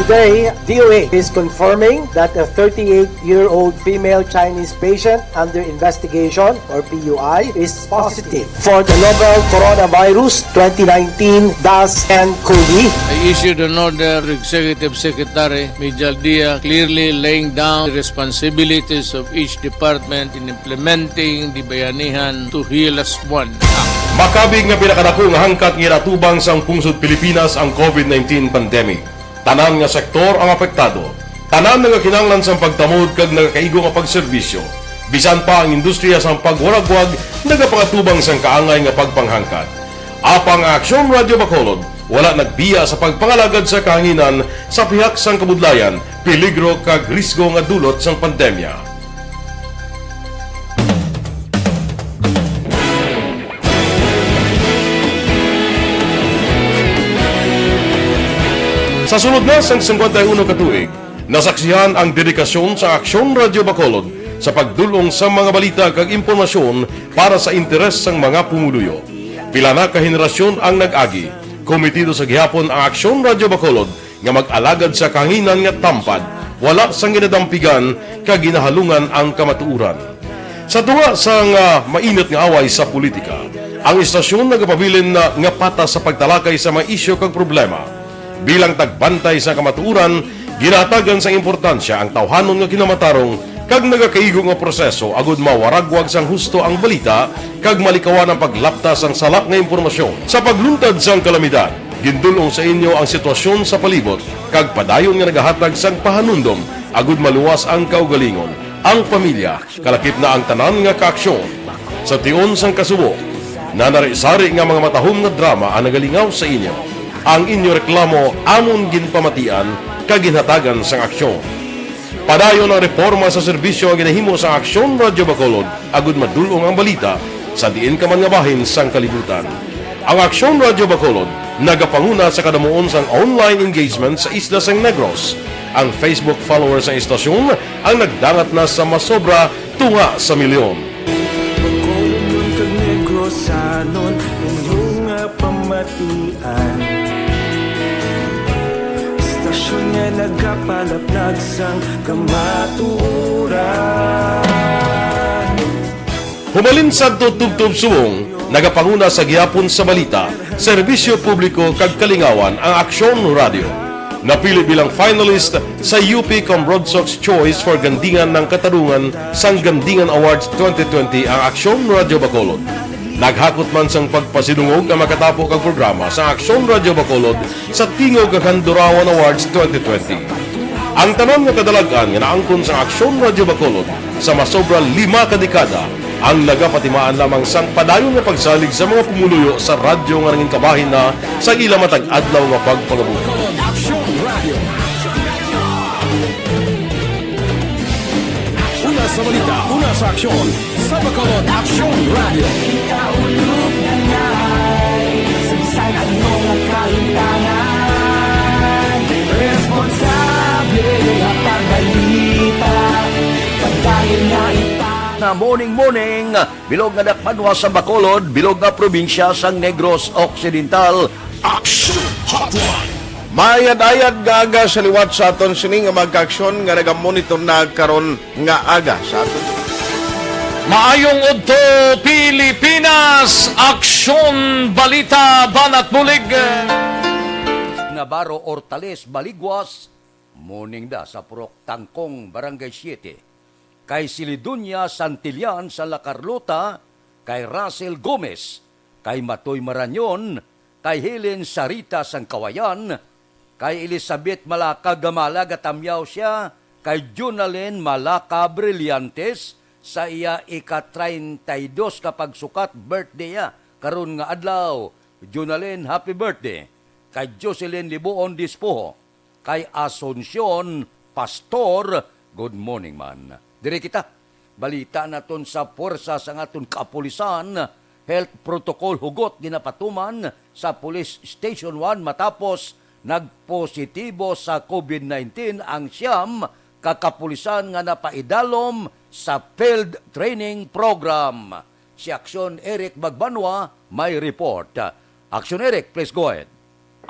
Today, D O A is confirming that a thirty-eight-year-old female Chinese patient under investigation, or P U I, is positive for the novel coronavirus twenty nineteen dash N COVID. I issued an order to Executive Secretary Mijal Dia, clearly laying down the responsibilities of each department in implementing the Bayanihan to Heal As One Act. Makabig nga pinakadako nga hangkat nga ginatubang sang pungsod Pilipinas ang COVID nineteen pandemic. Tanan nga sektor ang apektado. Tanan nagakinahanglan sang pagtamod kag nagakaigo nga pagserbisyo. Bisan pa ang industriya sang pagwaragwag nagapangatubang sang kaangay nga pagpanghangkat. Apang ang Aksyon Radyo Bacolod wala nagbiya sa pagpangalagad sa kahanginan sa pihak sang kabudlayan, peligro kag risgo nga dulot sang pandemya. Sa sulod na sang singkwenta y uno ka tuig, nasaksihan ang dedikasyon sa Aksyon Radyo Bacolod sa pagdul-ong sa mga balita kag impormasyon para sa interes sang mga pumuluyo. Pila na ka henerasyon ang nag-agi. Komitido sa gihapon ang Aksyon Radyo Bacolod nga mag-alagad sa kahanginan nga tampad, wala sang ginadampigan kag ginahalungan ang kamatuoran. Sa tunga sang, ah, mainit nga away sa politika, ang istasyon nagapabilin na nga patas sa pagtalakay sa mga isyu kag problema. Bilang tagbantay sa kamatuoran, ginahatagan sang importansya ang tawhanon nga kinamatarong kag nagakaigo nga proseso agud mawaragwag sang husto ang balita kag malikawan ang paglapta sang sala nga impormasyon. Sa pagluntad sang kalamidad, gindul-ong sa inyo ang sitwasyon sa palibot kag padayon nga nagahatag sang pahanumdom agud maluwas ang kaugalingon, ang pamilya, kalakip na ang tanan nga kaaksyon. Sa tion sang kasubo, nanari-sari nga mga matahom nga drama ang nagalingaw sa inyo. Ang inyo reklamo amon ginpamatian kag ginhatagan sang aksyon. Padayon ang reporma sa serbisyo nga ginahimo sang Aksyon Radyo Bacolod agud madul-ong ang balita sa diin ka man nga bahin sang kalibutan. Ang Aksyon Radyo Bacolod nagapanguna sa kadamuon sang online engagement sa isla sang Negros. Ang Facebook followers sang istasyon ang nagdangat na sa masobra tunga sa milyon. Bacolodnon kag Negrosanon, inyo nga pamatian. Istasyon nga nagapalaplag sang kamatuoran. Humalin sadto tubtob subong, nagapanguna sa gihapon sa balita, serbisyo publiko kag kalingawan ang Aksyon Radyo. Napili bilang finalist sa U P Comrodsocs Choice for Gandingan ng Katarungan sang Gandingan Awards twenty twenty ang Aksyon Radyo Bacolod. Naghakot man sang pagpasidungog ang makatapo kag programa sa Aksyon Radyo Bacolod sa Tingog kag Handurawan Awards twenty twenty. Ang tanan nga kadalag-an nga naangkon sang Aksyon Radyo Bacolod sa masobra lima ka dekada ang nagapatimaan lamang sang padayon nga pagsalig sa mga pumuluyo sa radyo nga nangin kabahin na sa ila matag adlaw nga pagpangabuhi. Una sa balita, una sa aksyon, sa Bacolod Aksyon Radio. Kita ulog na ngay, sa bisan ano nga kalimtangan, responsable nga pagbalita, padayon nga ita- Na morning, morning, bilog nga dakbanwa sa Bacolod, bilog nga probinsya sang Negros Occidental. Action Hotline. Maayad-ayad nga aga sa liwat sa aton sini nga mga kaaksyon nga nagamonitor na karon nga aga sa aton. Maayong udto, Pilipinas! Aksyon, balita, banat bulig! Navarro Hortales Baliguas, morning da sa Purok Tangkong, Barangay Siete. Kay Silidonia Santillan sa La Carlota, kay Russell Gomez, kay Matoy Marañon, kay Helen Sarita sang Kawayan, kay Elizabeth Malacag Gamala, gatamyaw siya kay Junalyn Malaca Brillantes sa iya ika-treinta y dos ka pagsukat, birthday niya karon nga adlaw. Junalyn, happy birthday. Kay Jocelyn Libuon Dispoho, kay Asuncion Pastor, good morning man. Diri kita, balita naton sa puwersa sang aton kapulisan, health protocol hugot ginapatuman sa Police Station one matapos nagpositibo sa COVID nineteen ang siyam ka kapulisan nga napaidalom sa field training program. Si Aksyon Eric Magbanwa may report. Aksyon Eric, please go ahead.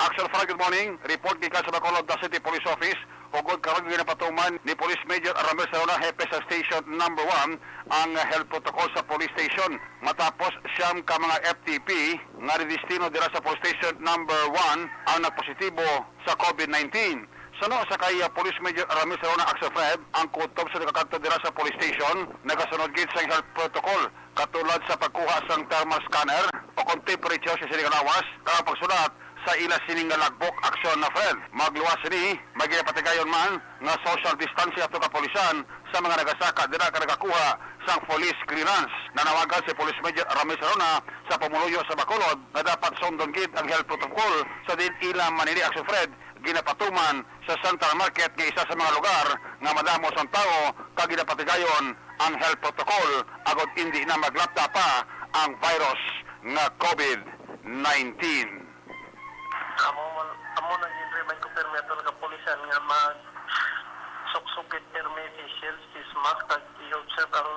Action Fire, good morning. Report gikan sa Bacolod, the City Police Office. Hugot karon ginapatuman ni Police Major Aramel Sarona, hepe sa Station Number One, ang health protocol sa police station. Matapos siyam ka mga F T P nga nidestino dira sa Police Station Number One ang nagpositibo sa COVID nineteen. Suno sa kay, uh, Police Major Aramel Sarona, Action Fred, ang kutob sa nagakadto dira sa police station, nagasunod gid sa health protocol. Katulad sa pagkuha sang thermal scanner o kon temperature sa sini nga lawas, kag ang pagsulat sa ila sini nga logbook, Action na Fred. Magluwas sini, may ginapatigayon man nga social distancing ato kapulisan sa mga nagasaka dira kag nagakuha sang police clearance. Nanawagan si Police Major Ramis Arona sa pumuluyo sa Bacolod nga dapat sundon gid ang health protocol sa diin ila manini, Action Fred, ginapatuman sa Central Market nga isa sa mga lugar nga madamo sang tawo kag ginapatigayon ang health protocol agod indi na maglapta pa ang virus nga COVID nineteen. Amo man, amo na gin-remind ko pirmi ato nga kapulisan nga mag suksukit pirmi face shield, face mask, kag i-observe ang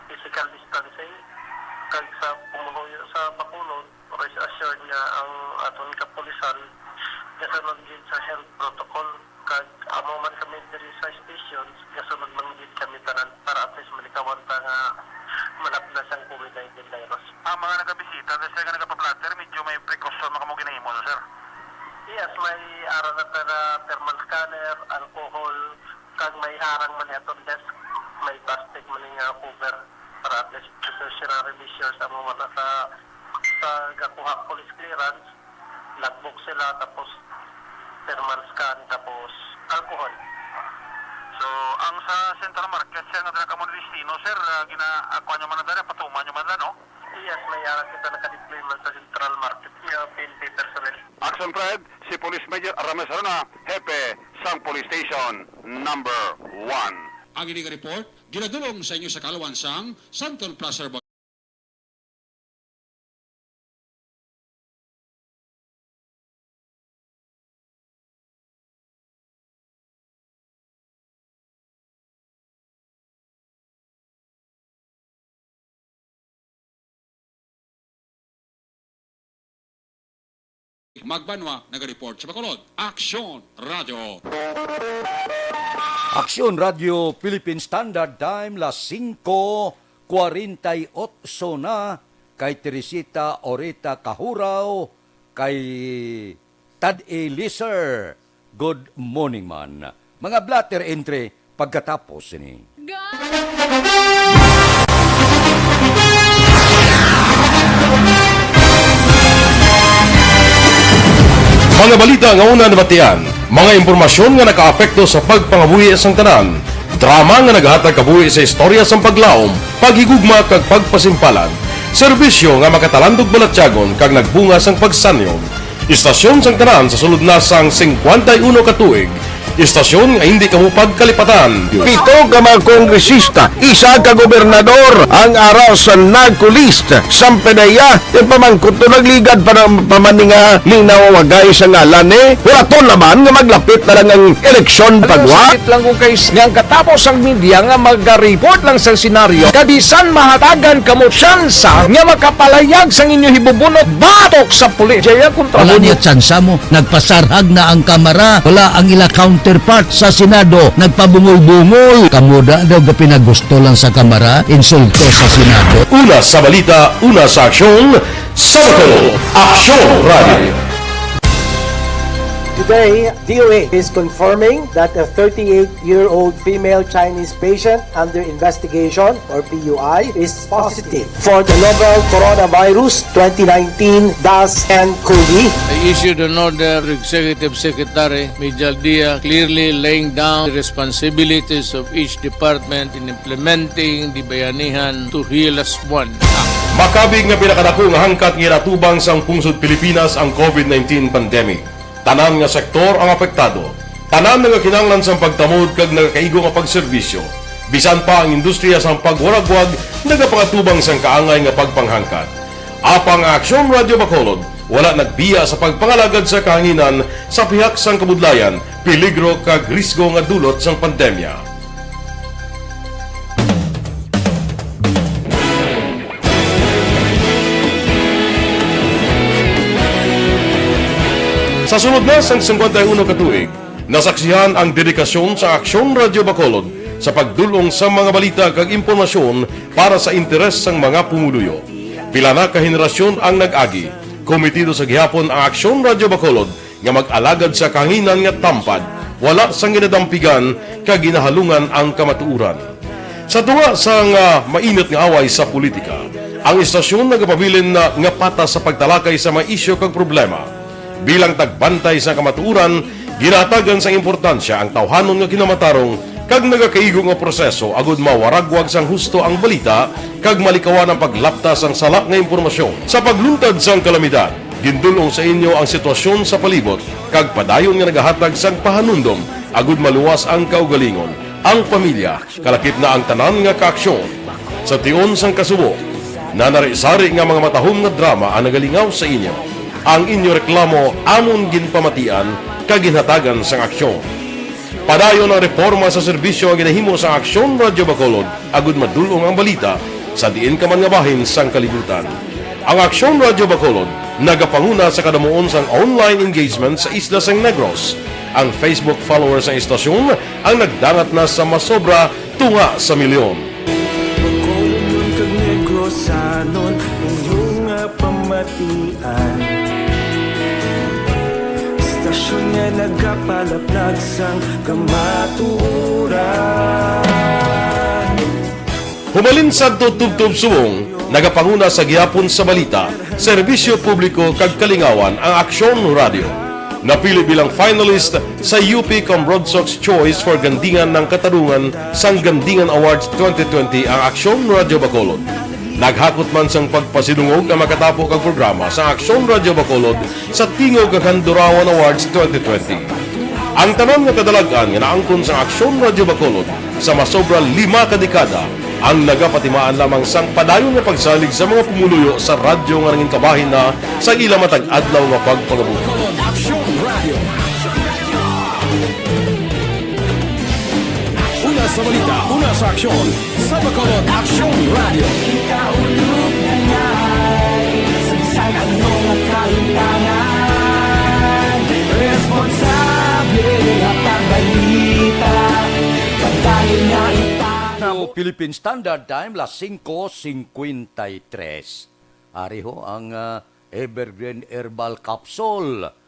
physical distancing, kag sa pumuluyo sa Bacolod, rest assured nga ang aton kapulisan gasunod gid sa health protocol, kag amo man kami diri sa station, gasunod man gid kami tanan para at least malikawan ta nga malapna sang COVID nineteen virus. Ang mga nagabisita, sir, nga nagapa-blotter, medyo may precaution man kamo ginahimo, no, sir? Yes, may ara na ta nga thermal scanner, alcohol, kag may arang man ni aton desk, may plastic man nga cover para at least precautionary measures ang mga sa, sa gakuha police clearance, logbook sila, tapos thermal scan, tapos alcohol. So, ang sa Central Market, sir, nga dala kamo destino, sir, ah, gina-, ah, kuha nyo man na dala, patuman nyo man na, no? Yes, may ara kita naka-deploy man sa Central Market nga P N P personnel. Action Fred, si Police Major Aramis Arona, hepe sang Police Station Number One. Ang ini nga report ginadul-ong sa inyo sa kaalawan sang Santon Plaza. Magbanwa naga-report sa Bacolod, Aksyon Radio. Aksyon Radio Philippine Standard Time, las singko kwarenta y otso na, kay Teresita Orita Kahuraw, kay Tad-i Liser. Good morning man. Mga blotter entry pagkatapos sini. Mga balita nga una nabatian, mga impormasyon nga nakaapekto sa pagpangabuhi sang tanan, drama nga nagahatag kabuhi sa istorya sang paglaom, paghigugma kag pagpasimpalan, serbisyo nga makatalandog balatyagon kag nagbunga sang pagsanyon. Istasyon sang tanan sa sulod na sang singkwenta y uno ka tuig. Istasyon nga hindi kamo pagkalipatan. Pito ka mga kongresista, isa ka gobernador ang ara sa narco list. Sang PDEA, ipamangkot to, nagligad pa na, pa man ni nga linaw, wagay sa ngalan ni. Hulaton naman nga maglapit na lang ang eleksyon, pagwa. Sakit lang ko kay s-, nga ang katapos ang media nga mag-report lang sa senaryo, kabisan mahatagan kamo tsansa nga makapalayag sang inyo hibubunot batok sa pulis. Jaya kontra. Wala mo niya tsansa mo. Nagpasarhag na ang Kamara. Wala ang ila counterpart sa Senado. Nagpabungol-bungol. Kamo da daw gapinagusto lang sa Kamara, insulto sa Senado. Una sa balita, una sa aksyon, sa Bacolod, Aksyon Radio. Today, D O A is confirming that a thirty-eight-year-old female Chinese patient under investigation, or P U I, is positive for the novel coronavirus twenty nineteen dash N cov. I issued an order to Executive Secretary Mijal Dia, clearly laying down the responsibilities of each department in implementing the Bayanihan to Heal Us One Act. Makabig nga pinakadako nga hangkat nga ginatubang sang pungsod Pilipinas ang COVID nineteen pandemic. Tanan nga sektor ang apektado. Tanan nagakinahanglan sang pagtamod kag nagakaigo nga pagserbisyo. Bisan pa ang industriya sang pagwaragwag nagapangatubang sang kaangay nga pagpanghangkat. Apang ang Aksyon Radio Bacolod wala nagbiya sa pagpangalagad sa kahanginan sa pihak sang kabudlayan, peligro kag risgo nga dulot sang pandemya. Sa sulod na sang singkwenta y uno ka tuig, nasaksihan ang dedikasyon sa Aksyon Radio Bacolod sa pagdul-ong sa mga balita kag impormasyon para sa interes sang mga pumuluyo. Pila na ka henerasyon ang nag-agi. Komitido sa gihapon ang Aksyon Radio Bacolod nga mag-alagad sa kahanginan nga tampad, wala sang ginadampigan kag ginahalungan ang kamatuoran. Sa tunga sang, ah, mainit nga away sa politika, ang istasyon nagapabilin na nga patas sa pagtalakay sa mga isyu kag problema. Bilang tagbantay sa kamatuoran, ginahatagan sang importansya ang tawhanon nga kinamatarong kag nagakaigo nga proseso agud mawaragwag sang husto ang balita kag malikawan ang paglapta sang sala nga impormasyon. Sa pagluntad sang kalamidad, gindul-ong sa inyo ang sitwasyon sa palibot kag padayon nga nagahatag sang pahanumdom agud maluwas ang kaugalingon, ang pamilya, kalakip na ang tanan nga kaaksyon. Sa tion sang kasubo, nanari-sari nga mga matahom nga drama ang nagalingaw sa inyo. Ang inyo reklamo amon ginpamatian kag ginhatagan sang aksyon. Padayon ang reforma sa serbisyo nga ginahimo sang Aksyon Radyo Bacolod agud madul-ong ang balita sa diin ka man nga bahin sang kalibutan. Ang Aksyon Radyo Bacolod nagapanguna sa kadamuon sang online engagement sa isla sang Negros. Ang Facebook followers sang istasyon ang nagdangat na sa masobra tunga sa milyon. Bacolod kag Negrosanon, inyo nga pamatian. Istasyon nga nagapalaplag sang kamatuoran. Humalin sadto tubtob subong, nagapanguna sa gihapon sa balita, serbisyo publiko kag kalingawan ang Aksyon Radyo. Napili bilang finalist sa U P Comrade Sox Choice for Gandingan ng Katarungan sang Gandingan Awards twenty twenty ang Aksyon Radyo Bacolod. Naghakot man sang pagpasidungog ang makatapo kag programa sa Aksyon Radyo Bacolod sa Tingog kag Handurawan Awards twenty twenty. Ang tanan nga kadalag-an nga naangkon sa Aksyon Radyo Bacolod sa masobra lima ka dekada ang nagapatimaan lamang sang padayon nga pagsalig sa mga pumuluyo sa radyo nga nangin kabahin na sa ila matag adlaw nga pagpangabuhi. Aksyon Radio. Una sa balita, una sa aksyon, sa Bacolod Aksyon Radio. Sa ano nga kaintangan, responsable nga pagbalita, pagdali nga itang Philippine Standard Time, las singko singkwenta y tres. Ari ho ang, ah, Evergreen Herbal Capsule.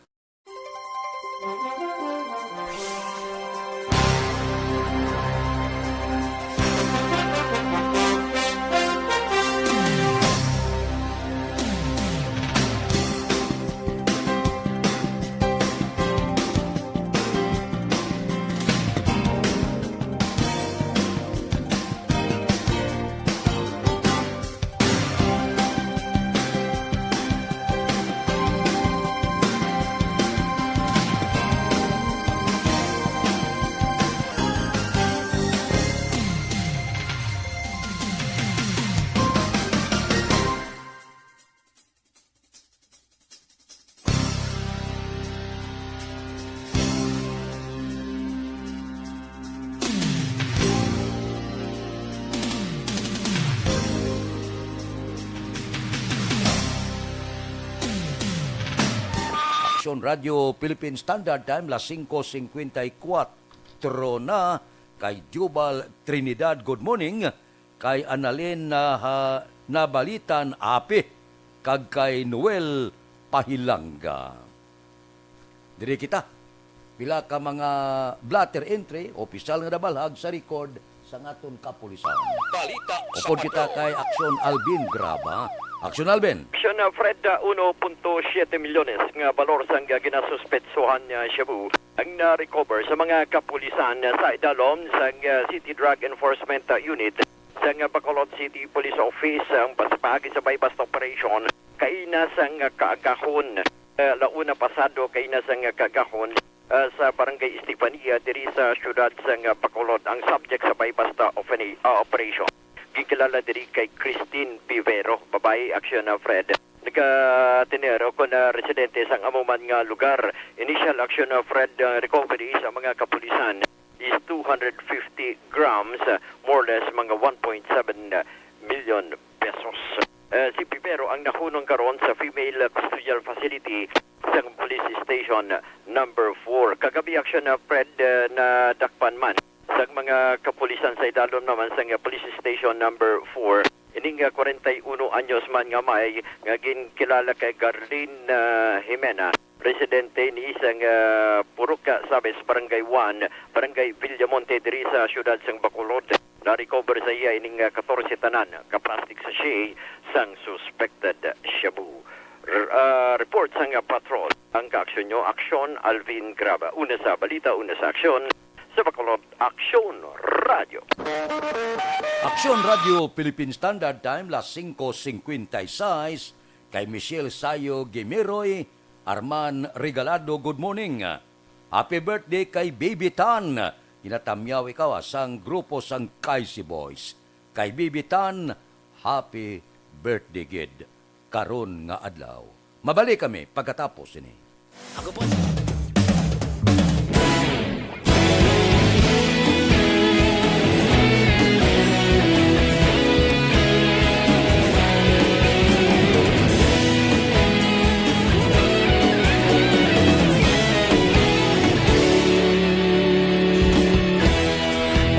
Aksyon Radio Philippine Standard Time, las singko singkwenta y kwatro na. Kay Jubal Trinidad, good morning. Kay Annalyn na, ha, Nabalitan Api, kag kay Noel Pahilanga. Diri kita. Pila ka mga blotter entry, opisyal nga nabalhag sa record sang aton kapulisan. Balita sa Upod kita Bacolod. Kay Aksyon Alvin Graba. Aksyon Alvin. Aksyon, uh, Fred, uh, uno punto siete milyones nga balor sang ginasuspetsuhan nga shabu ang na-recover sa mga kapulisan sa idalom sang, uh, City Drug Enforcement, uh, Unit sang, uh, Bacolod City Police Office. Ang bas-, paagi sa buy-bust operation kaina sang, uh, kaagahon, uh, launa pasado kaina sang, uh, kaagahon, uh, sa Barangay Estefania diri sa siyudad sang, uh, Bacolod ang subject sa buy-bust, uh, ofeni-, uh, operation. Ginkilala diri kay Christine Pivero, babayi, aksyon, uh, Fred. Nagatener o kon, ah, residente sang amo man nga lugar. Initial action, ah, Fred, ah, recovery sa mga kapulisan is two hundred fifty grams, ah, more or less mga one point seven million pesos. Eh, si Pivero ang nahunong karon sa female custodial facility sang Police Station Number Four. Kagabi, aksyon, ah, Fred, ah, nadakpan man sang mga kapulisan sa idalom naman sang Police Station Number Four, ining, ah, kwarenta y uno anyos man nga amay nga ginkilala kay Garlene, ah, Jimena, residente ni sang, ah, Purok, ah, Sabes, Barangay One, Barangay Villamonte, diri sa siyudad sang Bacolod. Na-recover sa iya ining, ah, katorse tanan ka plastic sachet sang suspected shabu. R-, ah, report sang, ah, patrol. Ang kaaksyon nyo, Aksyon Alvin Graba. Una sa balita, una sa aksyon. Sa Bacolod, Aksyon Radyo. Aksyon Radyo Philippine Standard Time, las singko singkwenta y seis. Kay Michelle Sayo Gimiroy, Arman Regalado, good morning. Happy birthday kay Baby Tan. Ginatamyaw ikaw, ah, sang grupo sang Kaisi Boys. Kay Baby Tan, happy birthday gid karon nga adlaw. Mabalik kami pagkatapos sini. Ako po.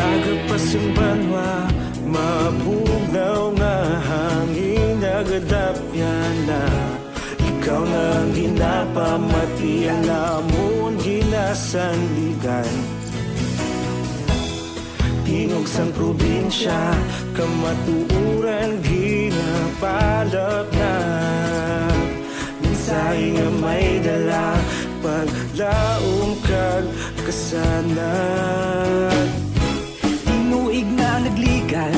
Aga pa sang banwa, mabugnaw nga hangin, nagadapyan na. Ikaw na ang ginapamati, ang amon ginasandigan. Tingog sang probinsya, kamatuoran ginapalapnag. Mensahe nga may dala, paglaom kag kasanag. Tinuig na nagligan,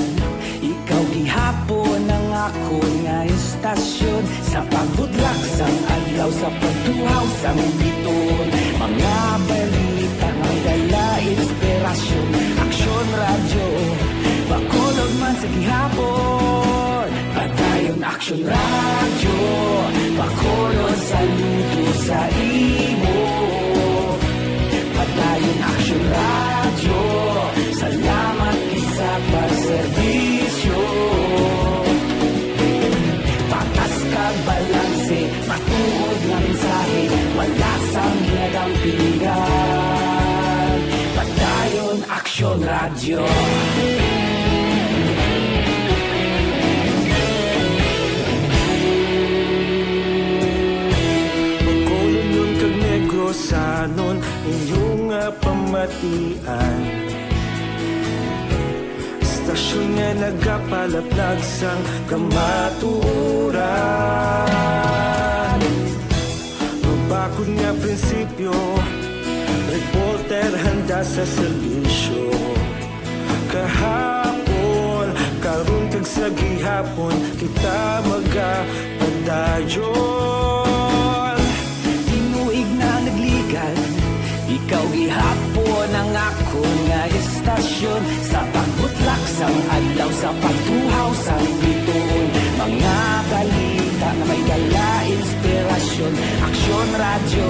ikaw gihapon ang akon nga istasyon. Sa pagbutlak sang adlaw, sa pagtuhaw sang biton, mga balita nga may dala inspirasyon. Aksyon Radyo, Bacolod man sa gihapon. Padayon Aksyon Radyo, Bacolod, saludo sa imo. Padayon Aksyon Radyo, salamat gid sa pagserbisyo. Patas kag balanse, matuod nga mensahe, wala sang ginadampigan. Padayon Aksyon Radyo. Bacolodnon kag Negrosanon, inyo nga pamatian. Istasyon nga nagapalaplag sang kamatuoran. Mabakod nga prinsipyo, reporter handa sa serbisyo. Kahapon, karon kag sa gihapon, kita magapadayon. Tinuig na nagligan, ikaw gihapon ang akon nga istasyon. Sa pagbutlak sang adlaw, sa pagtuhaw sang bituon, mga balita nga may dala inspirasyon. Aksyon Radyo,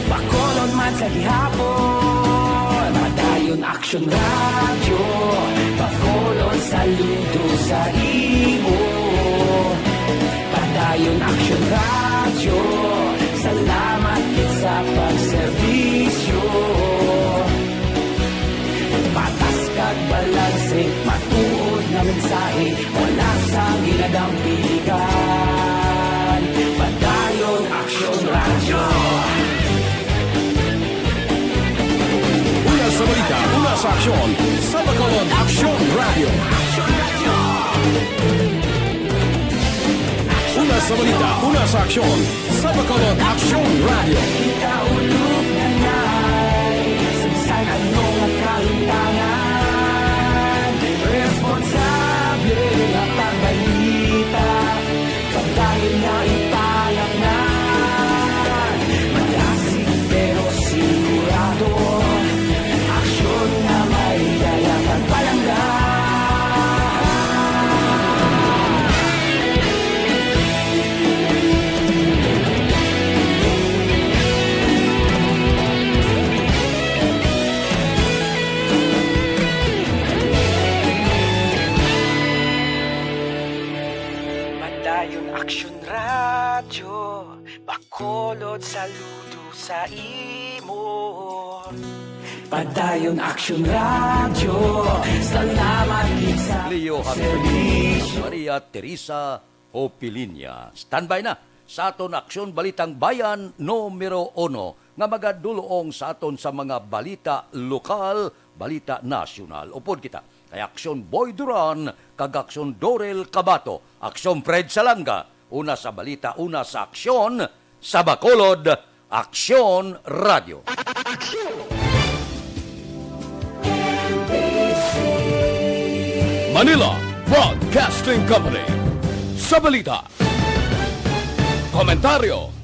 Bacolod man sa gihapon. Padayon Aksyon Radyo, Bacolod, saludo sa imo. Padayon Aksyon Radyo, salamat gid sa pagserbisyo. Patas kag balanse, matuod nga mensahe, wala sang ginadampigan. Padayon Aksyon Radyo. Una sa balita, una sa aksyon, sa Bacolod Aksyon Radyo. Una sa balita, una sa aksyon, sa Bacolod Aksyon Radyo. Kita ulog na nay, sa bisan ano nga kahimtangan, responsable nga pagbalita, pagdahil nga ipalapnan. Malasig pero sigurado, aksyon nga may dala kag palangga. Padayon Aksyon Radyo, Bacolod, saludo sa imo. Padayon Aksyon Radyo, salamat gid sa Leo Javier, serbisyo. Maria Teresa Hopilinia. Standby na sa aton Aksyon Balitang Bayan numero uno nga magadulong sa aton sa mga balita lokal, balita nasyonal. Upod kita kay Aksyon Boy Duran kag Aksyon Dorel Cabato, Aksyon Fred Salanga, una sa balita, una sa aksyon, sa Bacolod, Aksyon Radyo. Aksyon! Anila Broadcasting Company. Sa balita, komentaryo,